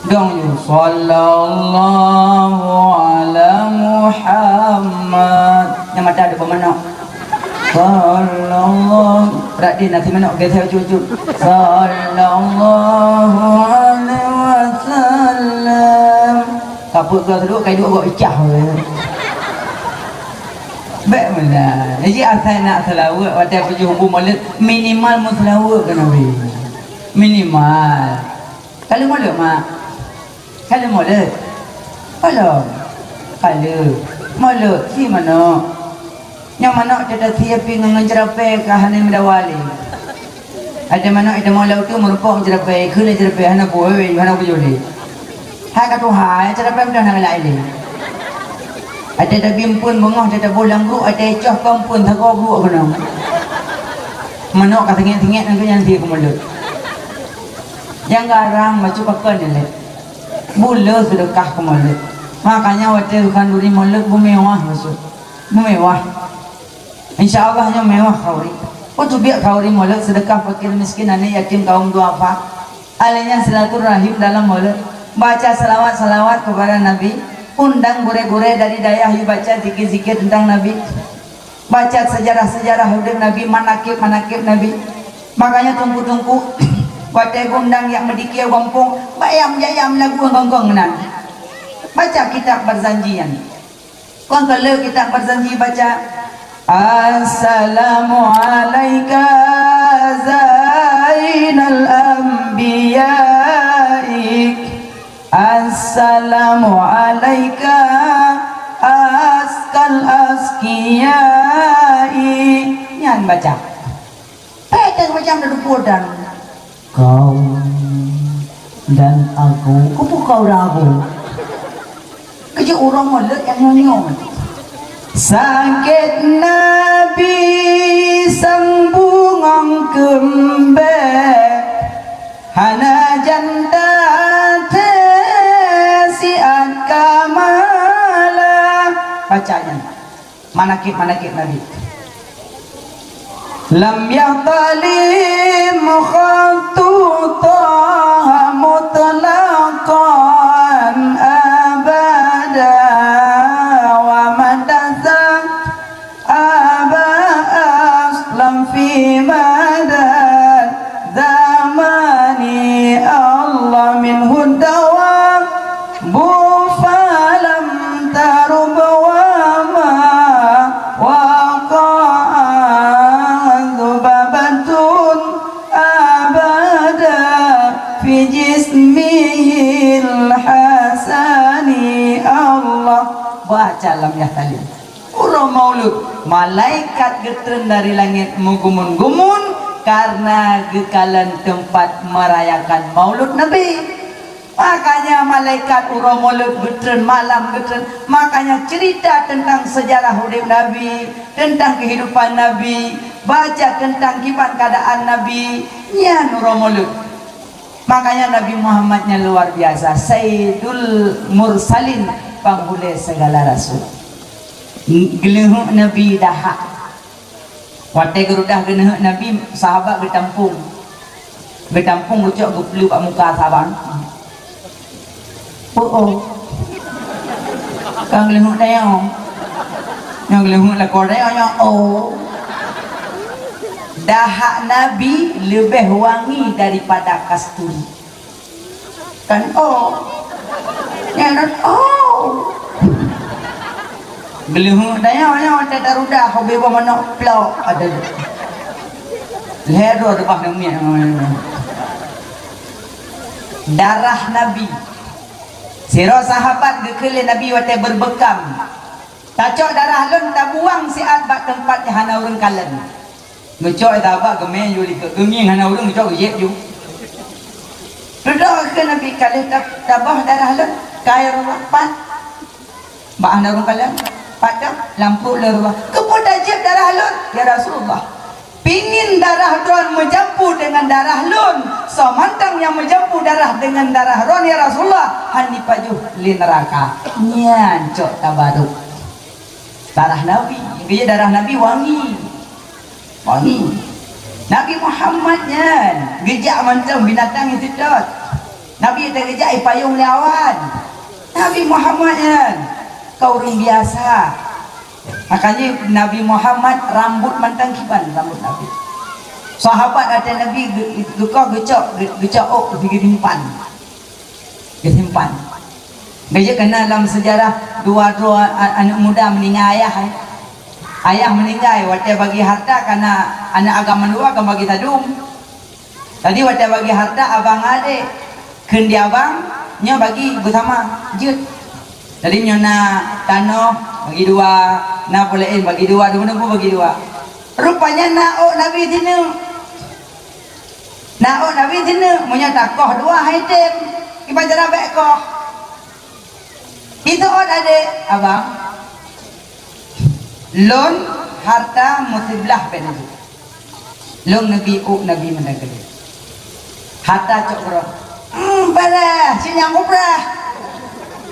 Dong ju, "Sallallahu ala Muhammad." Nyang mata ada pemanok. Sallallahu, brat di nasi manok geser cucu. Sallallahu alaihi wasallam. Kaput keu seuduk, kai duek gok pecah. Bèk meunan. Jadi asai nak seulaweuet watèe peujuh bu Maulud, minimal meuseulaweuet keu Nabi. Minimal. Ka lheueh Maulud, mak? Ka lheueh Maulud? Belum. Ka lheueh. Maulud, si manok. Nyoe manok teuta sie pih ngon, ngon ceurapée ka hana meudawa lé. Ada manok ita mau lam tu meureumpok ceurapée, kheun lé ceurapée hana peue, hana peue lé. Hai ka tuha, ceurapée meudah na galak lé. Ada daging pun beungoh teuta boh lam bruek, ada coh kom pun sagoe bruek keunoe. Manok ka sengit-sengit ngon nyan sie keu Maulud. Nyang garang bacut pakon nyan lé. Buleue seudeukah keu Maulud. Makanya watée khanduri Maulud beumewah bacut. Beumewah. Insya Allah nyoe mewah khanduri. Peue teubiet khanduri Maulud, seudeukah fakir miskin, aneuk yatim, kaum duafa. Alèh nyan silaturahim dalam Maulud. Baca salawat-salawat kepada Nabi. Undang gurée-gurée dari dayah yue baca zikir-zikir tentang Nabi. Baca sejarah-sejarah udeb Nabi, manakib-manakib Nabi. Makanya teungku-teungku, watée geuundang jak meudikia u gampông, baya meujak jak meulagu ngon gong meunan. Baca kitab Barzanji nyan. Kon ka lheueh kitab Barzanji baca, "Assalamu alaika zainal anbiya'i." Assalamu alaika azkal azkiyai. Nyan baca. Pèt macam na dupeue dan kau dan aku. Keupeue kau dan aku? Keujeuet uroe Maulud nyang nyoe-nyoe. Sakét Nabi sang bungong keumbée. Hana janda teuh siat kamala. Baca nyan. Manakib-manakib Nabi. Lam yadhlim khattu Taha mutlaqan abada wa madasa Aba aslam fi madad zamani Allah minhu dawa bu falam tarub wa ma waqa'a zubabatun abada. Baca lam yahtalim. Uroe Maulud, malaikat geutreun dari langét meugumun-gumun karena geukalon teumpat merayakan Maulud Nabi. Makanya malaikat uroe Maulud geutreun, malam geutreun. Makanya cerita tentang sejarah udép Nabi, tentang kehidupan Nabi, baca tentang kiban keadaan Nabi, nyan uroe Maulud. Makanya Nabi Muhammad nyan luar biasa, Sayyidul Mursalin, panghulée segala rasul. Geuleuheuek Nabi dahak. Watée geurudah geuleuheuek Nabi, sahabat geutampong. Geutampong geucok geupeuleueh bak muka sahabat. Oh, oh. Kan geuleuheuek dayong. Nyang geuleuheuek lakoe dayong nyoe, oh. Dahak Nabi leubeh wangi daripada kasturi. Kan, oh. Nyan, oh. Geuleuheuek dayong nyoe, watée tarudah, hobi boh manok plok, ada. Lhée droe teupah namiet. Darah Nabi. Sidroe sahabat geukheun lé Nabi watée beubekam, "Tacok darah lôn, tabuang siat bak teumpat nyang hana ureuëng kalon." Geucok sahabat geumé yue likot, geungieng hana ureuëng, geucok geujieb ju. Dudoe keu Nabi, "Ka lheueh ta-, taboh darah lôn?" "Ka, ya Rasulullah." "Pat?" "Bak hana ureuëng kalon." "Pat?" "Lam pruet lôn, Rasulullah." "Keupeue tajieb darah lôn?" "Ya Rasulullah, pingin darah droen meujampu deungon darah lôn, soe mantong nyang meujampu darah deungon darah droen, ya Rasulullah, hana jipajoh lé neuraka." Nyan cok tabarok. Darah Nabi, geujak darah Nabi wangi. Wangi. Nabi Muhammad nyan geujak mantong binatang nyang seutôt. Nabi teugeujak jipayong lé awan. Nabi Muhammad nyan kon ureuëng biasa. Makanya Nabi Muhammad rambut mantong kiban rambut Nabi. Sahabat watée Nabi geu-, geukoh geucok, geu-, geucok ôk geusimpan. Geusimpan. Geujak keunan lam seujarah dua droe a-, aneuëk muda meuninggai ayah, eh. Ayah meuninggai, watée bagi harta kana aneuëk agam mandua ka bagi sadum. Jadi watée bagi harta abang adék, kheun di abang, nyoe bagi beusama, jeuet. Jadi nyoe na tanoh bagi dua, na peue laén bagi dua, dua peunumpuk bagi dua. Rupanya na ôk Nabi sineuk. Na ôk Nabi sineuk, meunyoe takoh dua hai tem, kiban cara bék koh. Itu ôk adék, abang. Lôn harta meusiblah bék neujok. Lôn neubi ôk Nabi meunan keudeh. Harta cok keudroe. Hmm, parah, sinyang ubrah.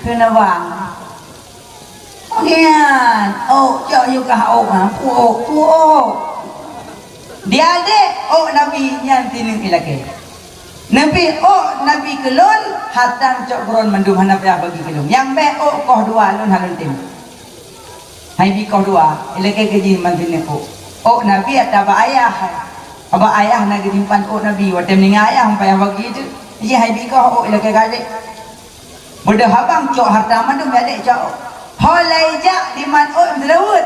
Keuneubang. Nyan, ôk, cok yue kah ôk, ha, puôk, puôk. Di adék ôk Nabi nyan sineuk ilakée. Nabi ôk Nabi keu lôn, harta cok keudroe mandum hana payah bagi keu lôn. Nyang bék ôk koh dua lôn hana lôn tem. Hai bi koh dua, ilakée keu jih man sineuk ôk. Ôk Nabi ata bak ayah. Bak ayah na geusimpan ôk Nabi, watée meuninggai ayah, hana payah bagi teuk. Jih hai bi koh ôk ilakée keu adék. Beudôh abang cok harta mandum, adék cok. Ho lheueh jak diman ôk meuseulaweuet.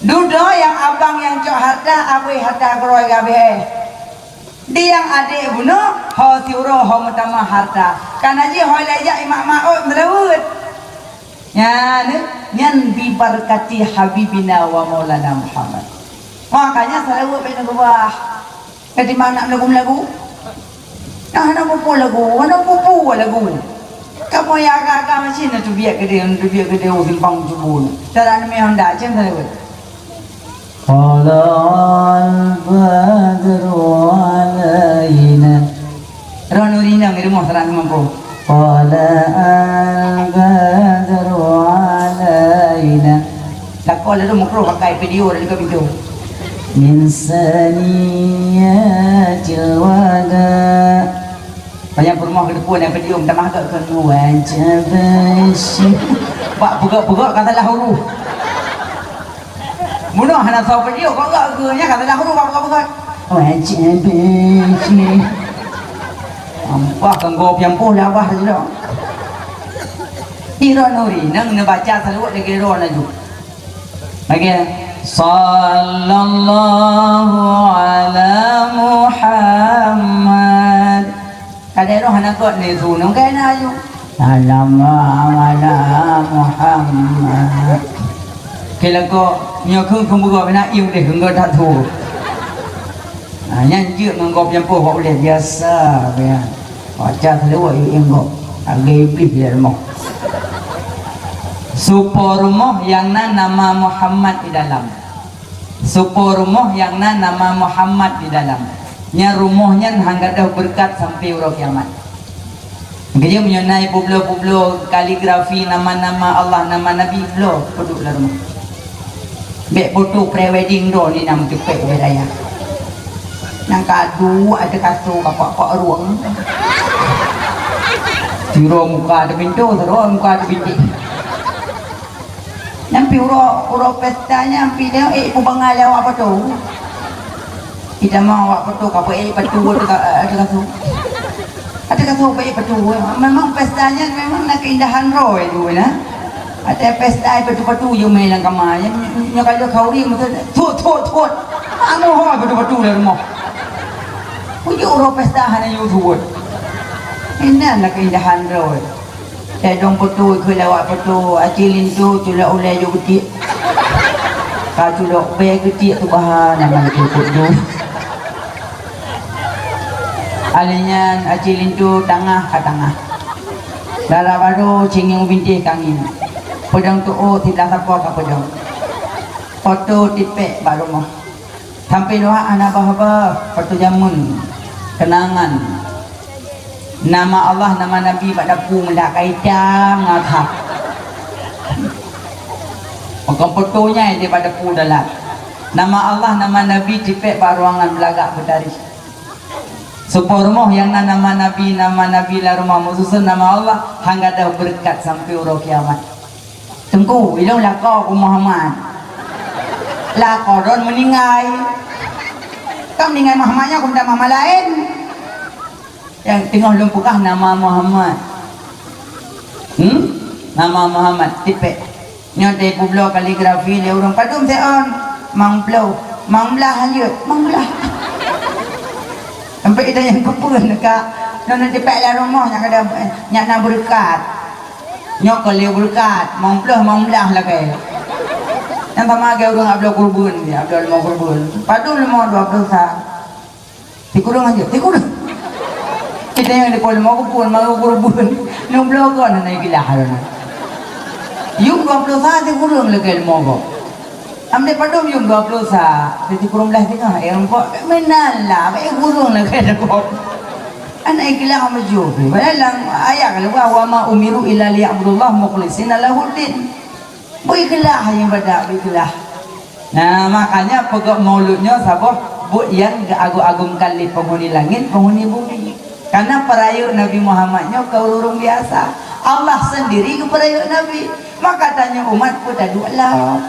Dudoe nyang abang nyang cok harta, abéh harta keudroe gabéh. Di nyang adék bunoe, ho siuroe ho meutamah harta. Kana jih ho lheueh jak imak-mak ôk meuseulaweuet. Nyan, nyan bibarkati habibina wa maulana Muhammad. Makanya seulaweuet bak neukeubah. Ka di mana lagu-lagu? Nah, hana mupu lagu, hana mupu lagu. Kamoe ya agak-agak macam na teubiet gede, teubiet gede, oh, simpang cubu. Cara ni memang dak cem saya. Tala'al badru alaina. Roh nuri nang di rumah terang mampu. Tala'al badru alaina. Lakoe lalu mukroh pakai video dan juga video. Min saniyatil wada. Banyak peurumoh keudeupeue dan video minta maaf kat keunoe wajah besi. Bak peugah-peugah ka salah huruf. Bunoe hana soe video kok gak geunya ka salah huruf bak peugah-peugah. Wajah besi. Ampah kanggo piampoh labah saja. Ira nuri nang neubaca saluwat lagi ro laju. Lagi. Sallallahu ala Muhammad. Kadang roh hana kot ni su nang kena aju. Sallallahu ala Muhammad. Kira kok nyoe kheun keu beurôh na ié udeh keu that thu. Ha, nyan jeuet ngon gob nyang poh bak ulèe biasa, ya. Baca seulaweuet yue inggop. Lagèe Iblih di rumoh. Supo rumoh nyang na nama Muhammad di dalam. Supo rumoh nyang na nama Muhammad di dalam. Nyan rumoh nyan han gadôh beureukat sampoe uroe kiamat. Geuyue meunyoe na publoe-publoe kaligrafi nama-nama Allah, nama Nabi, bloe peuduek lam rumoh. Bèk foto pre-wedding droe ni na meuteupèk ubé raya. Nyang ka duek ateueh kasô ka pak-pak rueng. Sidroe muka ateueh pintoe, sidroe muka ateueh bintéh. Nyan pih uroe, uroe pesta nyan pih nyoe, eh, peubangai lé awak pato. Itamong awak pato ka peuék pato ateueh ka-, ateueh kasô. Ateueh kasô peuék pato. Memang pesta nyan memang na keindahan droe tu na. Watèe pesta pato-pato jumé lam kama. Nyan, nyan kalau khauri meutu thot, thot, thot. Anu hôi pato-pato lam rumoh. Ujoe uroe pesta hana yue thot. Inan na keindahan droe. Tadong pato keu lawak pato, aci linto culok ulèe jok keutiek. Ka culok bèe keutiek tu bahan aman keu kudus. Alèh nyan aci linto tangah ka tangah. Dara barô cingieng bintéh ka ngieng. Peudong tuôh siblah sapo ka peudong. Foto tipèk bak rumoh. Sampoe luwah hana bah-bah, foto jameun, keunangan. Nama Allah, nama Nabi bak dapu meudak ka itam ngon that. Maka foto nyan di bak dapu dalam. Nama Allah, nama Nabi tipèk bak ruangan beulagak beutari. Supo rumoh nyang na nama Nabi, nama Nabi lam rumoh meususon nama Allah, han gadôh beureukat sampoe uroe kiamat. Teungku, ilôn lakoe keu Muhammad. Lakoe droen meuninggai. Ka meuninggai Muhammad nyan, keu meunan Muhammad laén. Nyang teungoh lôn peugah nama Muhammad. Hmm? Nama Muhammad, tipèk. Nyoe teupeubloe kaligrafi lé ureueng padum seuôn. Mang ploh, mang blah hanjeuet, mang blah. Sampai kita nyang keupeu ka, nyoe, nyoe tipèk lam rumoh nyan kada, nyan na beureukat. Nyoe kon lé beureukat, mang ploh, mang blah lagèe. Nyang sama lagèe ureueng abloe keureubeuen, ya, abloe leumo keureubeuen. Padum leumo dua ploh sa. Sikureueng aja, sikureueng. Kita nyang di Polda Meukeupue, mau keureubeuen, enam puluh kon hana geulah lom. Yum dua puluh sa sikureueng lagèe leumo gob. Am di padum yum dua puluh sa, sikureueng blah teungoh, eh, rumpok, meunan lah, baik kureueng lagèe gob. Hana geulah meujeuet. Padahal lam ayat keuluwa, "Wa ma umiru illa liya'budullaha mukhlishina lahuddin." Beuikeulah nyang ibadat, beuikeulah. Nah, makanya peugöt maulud nyoe saboh buet nyang geuagong-agongkan lé penghuni langét, penghuni bumi. Karena peurayeuk Nabi Muhammad nyoe kon ureueng biasa. Allah sendiri geupeurayeuk Nabi. Maka tanyoe umat peue taduek lom.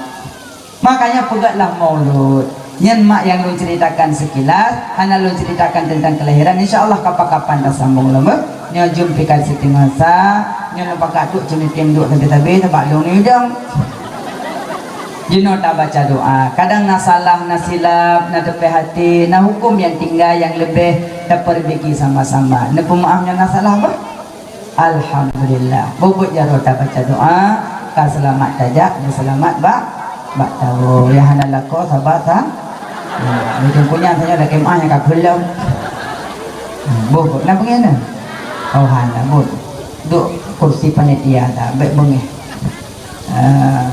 Makanya peugötlah maulud. Nyan mak nyang lôn ceritakan sekilas, hana lôn ceritakan tentang kelahiran. Insya Allah kapan-kapan tasambong lom, eh. Nyoe jeuem pih ka siteungoh sa, nyoe lôn pakat duek ceuneutem duek sabe-sabe, sabab lôn ni udang. Jinoe tabaca doa. Kadang na salah, na silap, na teupèh até, na huköm nyang tinggai nyang leubeh tapeurbaiki sama-sama. Neupeumaáh nyoe na salah, bah? Alhamdulillah. Bubuet jaroe tabaca doa, ka seulamat tajak, meuseulamat bak, bak tawoe. Nyang hana lakoe, sabar sa. Ya, ujong kunyang saja dah kemah nyang ka keulam. Boh, boh, na peungian na? Oh, hana, boh. Duk kursi panitia dah, bèk beungèh. Ah.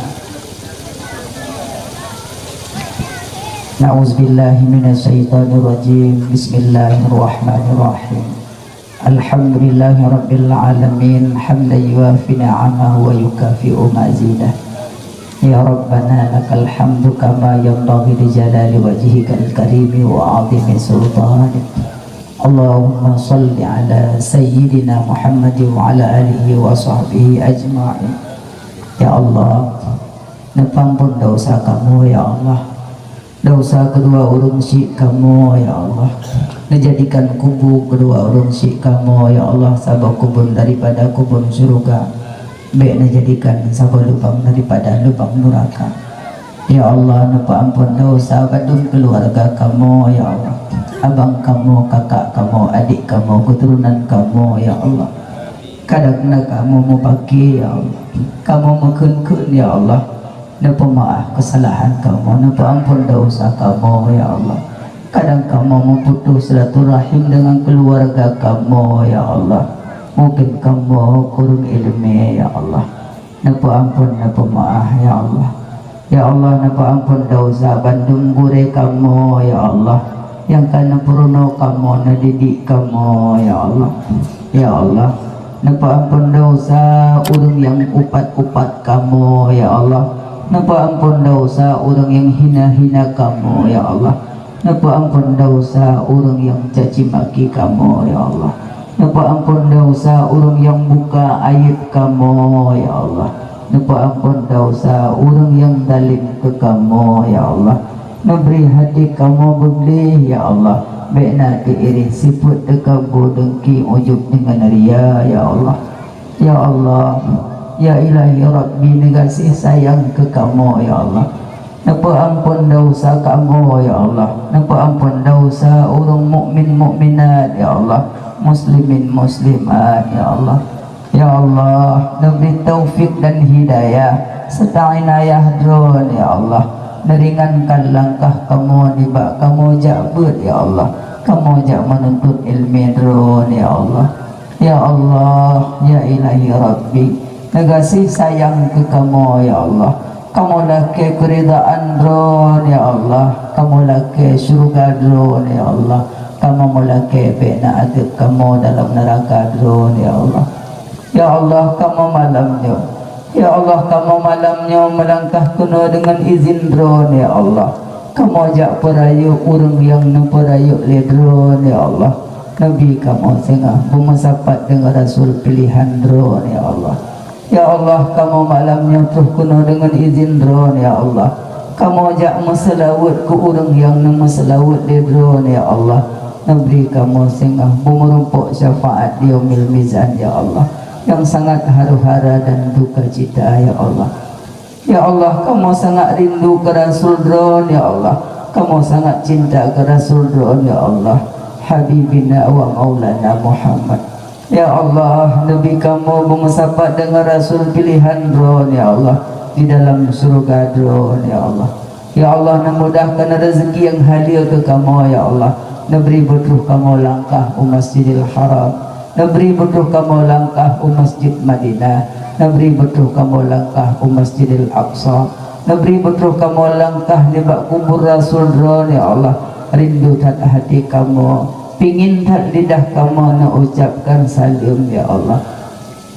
Na'udzubillahi minasyaitonirrajim. Bismillahirrahmanirrahim. Alhamdulillahirabbil alamin, hamdan yuwafi ni'amahu wa yukafi'u mazidah. Ya Rabbana lakal hamdu kama yanbaghi li jalali wajhikal karimi wa 'azimi sultanik. Allahumma shalli ala sayyidina Muhammadin wa ala alihi wa sahbihi ajma'in. Ya Allah, neupeuampon desya kamoe, ya Allah. Desya keudua ureueng syik kamoe, ya Allah. Neujadikan kubu keudua ureueng syik kamoe, ya Allah, saboh kubun daripada kubun syeuruga. Bèk neujadikan saboh lubang daripada lubang nuraka. Ya Allah, neupeuampon desya bandum keuluwarga kamoe, ya Allah. Abang kamoe, kakak kamoe, adék kamoe, keuturonan kamoe, ya Allah. Kadang na kamoe mupaki, ya Allah. Kamoe meukheun-kheun, ya Allah. Neupeumaáh keusalahan kamoe, neupeuamphon desya kamoe, ya Allah. Kadang kamoe meuputôh silaturahim deungon keuluwarga kamoe, ya Allah. Mungken kamoe kureueng iéleumé, ya Allah. Neupeuamphon, neupeumaáh, ya Allah. Ya Allah, neupeuamphon desya bandum gurée kamoe, ya Allah, nyang ka neupeurunoe kamoe, neudidik kamoe, ya Allah. Ya Allah, neupeuamphon desya ureuëng nyang upat-upat kamoe, ya Allah. Neupeuamphon desya ureuëng nyang hina-hina kamoe, ya Allah. Neupeuamphon desya ureuëng nyang caci maki kamoe, ya Allah. Neupeuamphon desya ureuëng nyang buka aéb kamoe, ya Allah. Neupeuamphon desya ureuëng nyang zalém keu kamoe, ya Allah. Neubri hati kamoe beugleh, ya Allah. Bék na teuireh sifeuet, teukabô, deungki, ujub deungon ria, ya Allah. Ya Allah, ya Ilahi Rabbi, neugaséh sayang keu kamoe, ya Allah. Neupeuamphon desya kamoe, ya Allah. Neupeuamphon desya ureuëng mukmin mukminat, ya Allah, muslimin muslimat, ya Allah. Ya Allah, neubri taufik dan hidayah serta inayah Droeneuh, ya Allah. Neuringankan langkah kamoe nibak kamoe jak beuet, ya Allah, kamoe jak meununtut iéleumé Droeneuh, ya Allah. Ya Allah, ya Ilahi Rabbi, neugaséh sayang keu kamoe, ya Allah. Kamoe lakée keuridaan Droeneuh, ya Allah. Kamoe lakée syeuruga Droeneuh, ya Allah. Kamoe meulakée bék na azeub kamoe dalam neuraka Droeneuh, ya Allah. Ya Allah, kamoe malam nyoe, ya Allah, kamoe malam nyoe meulangkah keunoe deungon izin Droeneuh, ya Allah. Kamoe jak peurayeuk ureuëng nyang neupeurayeuk lé Droeneuh, ya Allah. Neubri kamoe singoh beumeusapat deungon rasul piléhan Droeneuh, ya Allah. Ya Allah, kamoe malam nyoe troh keunoe deungon izin Droeneuh, ya Allah. Kamoe jak meuseulaweuet keu ureuëng nyang neumeuseulaweuet lé Droeneuh, ya Allah. Neubri kamoe singoh beumeurumpok syafaat di Yaumil Mizan, ya Allah, nyang sangat haru-hara dan dukacita, ya Allah. Ya Allah, kamoe sangat rindu keu rasul Droeneuh, ya Allah. Kamoe sangat cinta keu rasul Droeneuh, ya Allah. Habibina wa maulana Muhammad. Ya Allah, neubri kamoe beumeusapat deungon rasul piléhan Droeneuh, ya Allah, di dalam syeuruga Droeneuh, ya Allah. Ya Allah, neumudahkan rezeki nyang halal keu kamoe, ya Allah. Neubri beutroh kamoe langkah u Masjidil Haram. Neubri beutroh kamoe langkah u Masjid Madinah. Neubri beutroh kamoe langkah u Masjidil Aqsa. Neubri beutroh kamoe langkah nibak kubur rasul Droeneuh, ya Allah. Rindu that hati kamoe, pingin that lidah kamoe neuucapkan saleuem, ya Allah.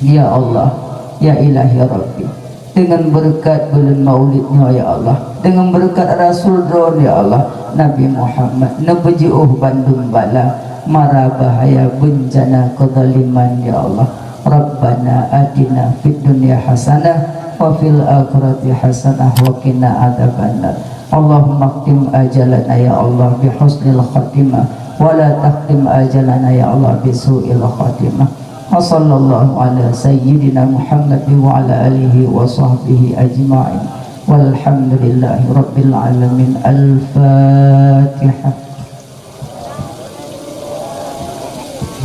Ya Allah, ya Ilahi Rabbi, deungon beureukat buleuen Maulid nyoe, ya Allah, deungon beureukat rasul Droeneuh, ya Allah, Nabi Muhammad, neupeujiôh bandum bala, mara bahaya, beuncana, keuzaliman, ya Allah. Rabbana atina fid dunya hasanah wa fil akhirati hasanah wa qina adzabannar. Allahumma khtim ajalana, ya Allah, bi husnil khatimah, wa la takhtim ajalana, ya Allah, bi su'il khatimah. Wa sallallahu ala sayyidina Muhammad wa ala alihi wa sahbihi ajma'in. Walhamdulillahi rabbil alamin. Al-Fatihah.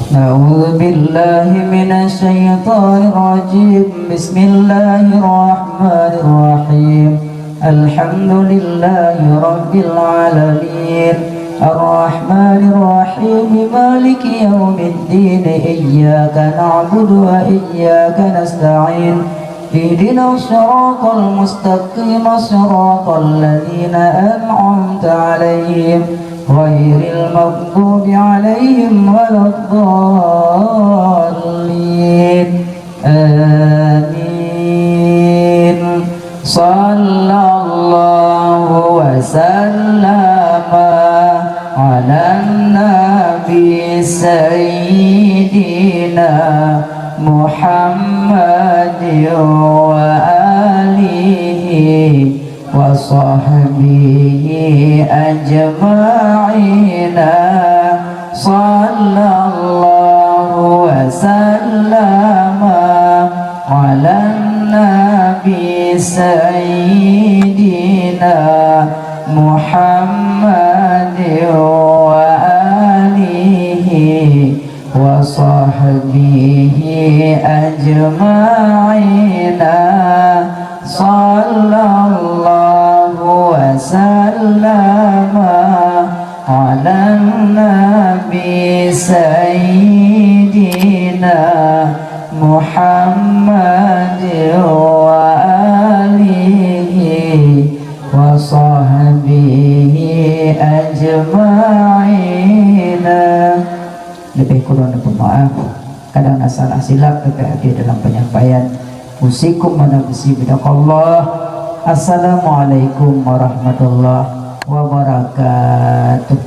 أعوذ بالله من الشيطان الرجيم. بسم الله الرحمن الرحيم. الحمد لله رب العالمين. الرحمن الرحيم. مالك يوم الدين. إياك نعبد وإياك نستعين. اهدنا الصراط المستقيم. صراط الذين أنعمت عليهم غير المغضوب عليهم ولا الضالين. آمين. صلى الله وسلم على النبي سيدنا محمد وآله وصحبه أجمعين. صلى الله وسلم على النبي سيدنا محمد وآله وصحبه وصحبه أجمعين. صلى الله وسلم على النبي سيدنا محمد وآله وصحبه أجمعين. Leubeh kurang neupeumaaf, kadang na salah silap teupeu habéh dalam penyampaian. Usikum wa nafsi bitaqwallah. Assalamualaikum warahmatullahi wabarakatuh.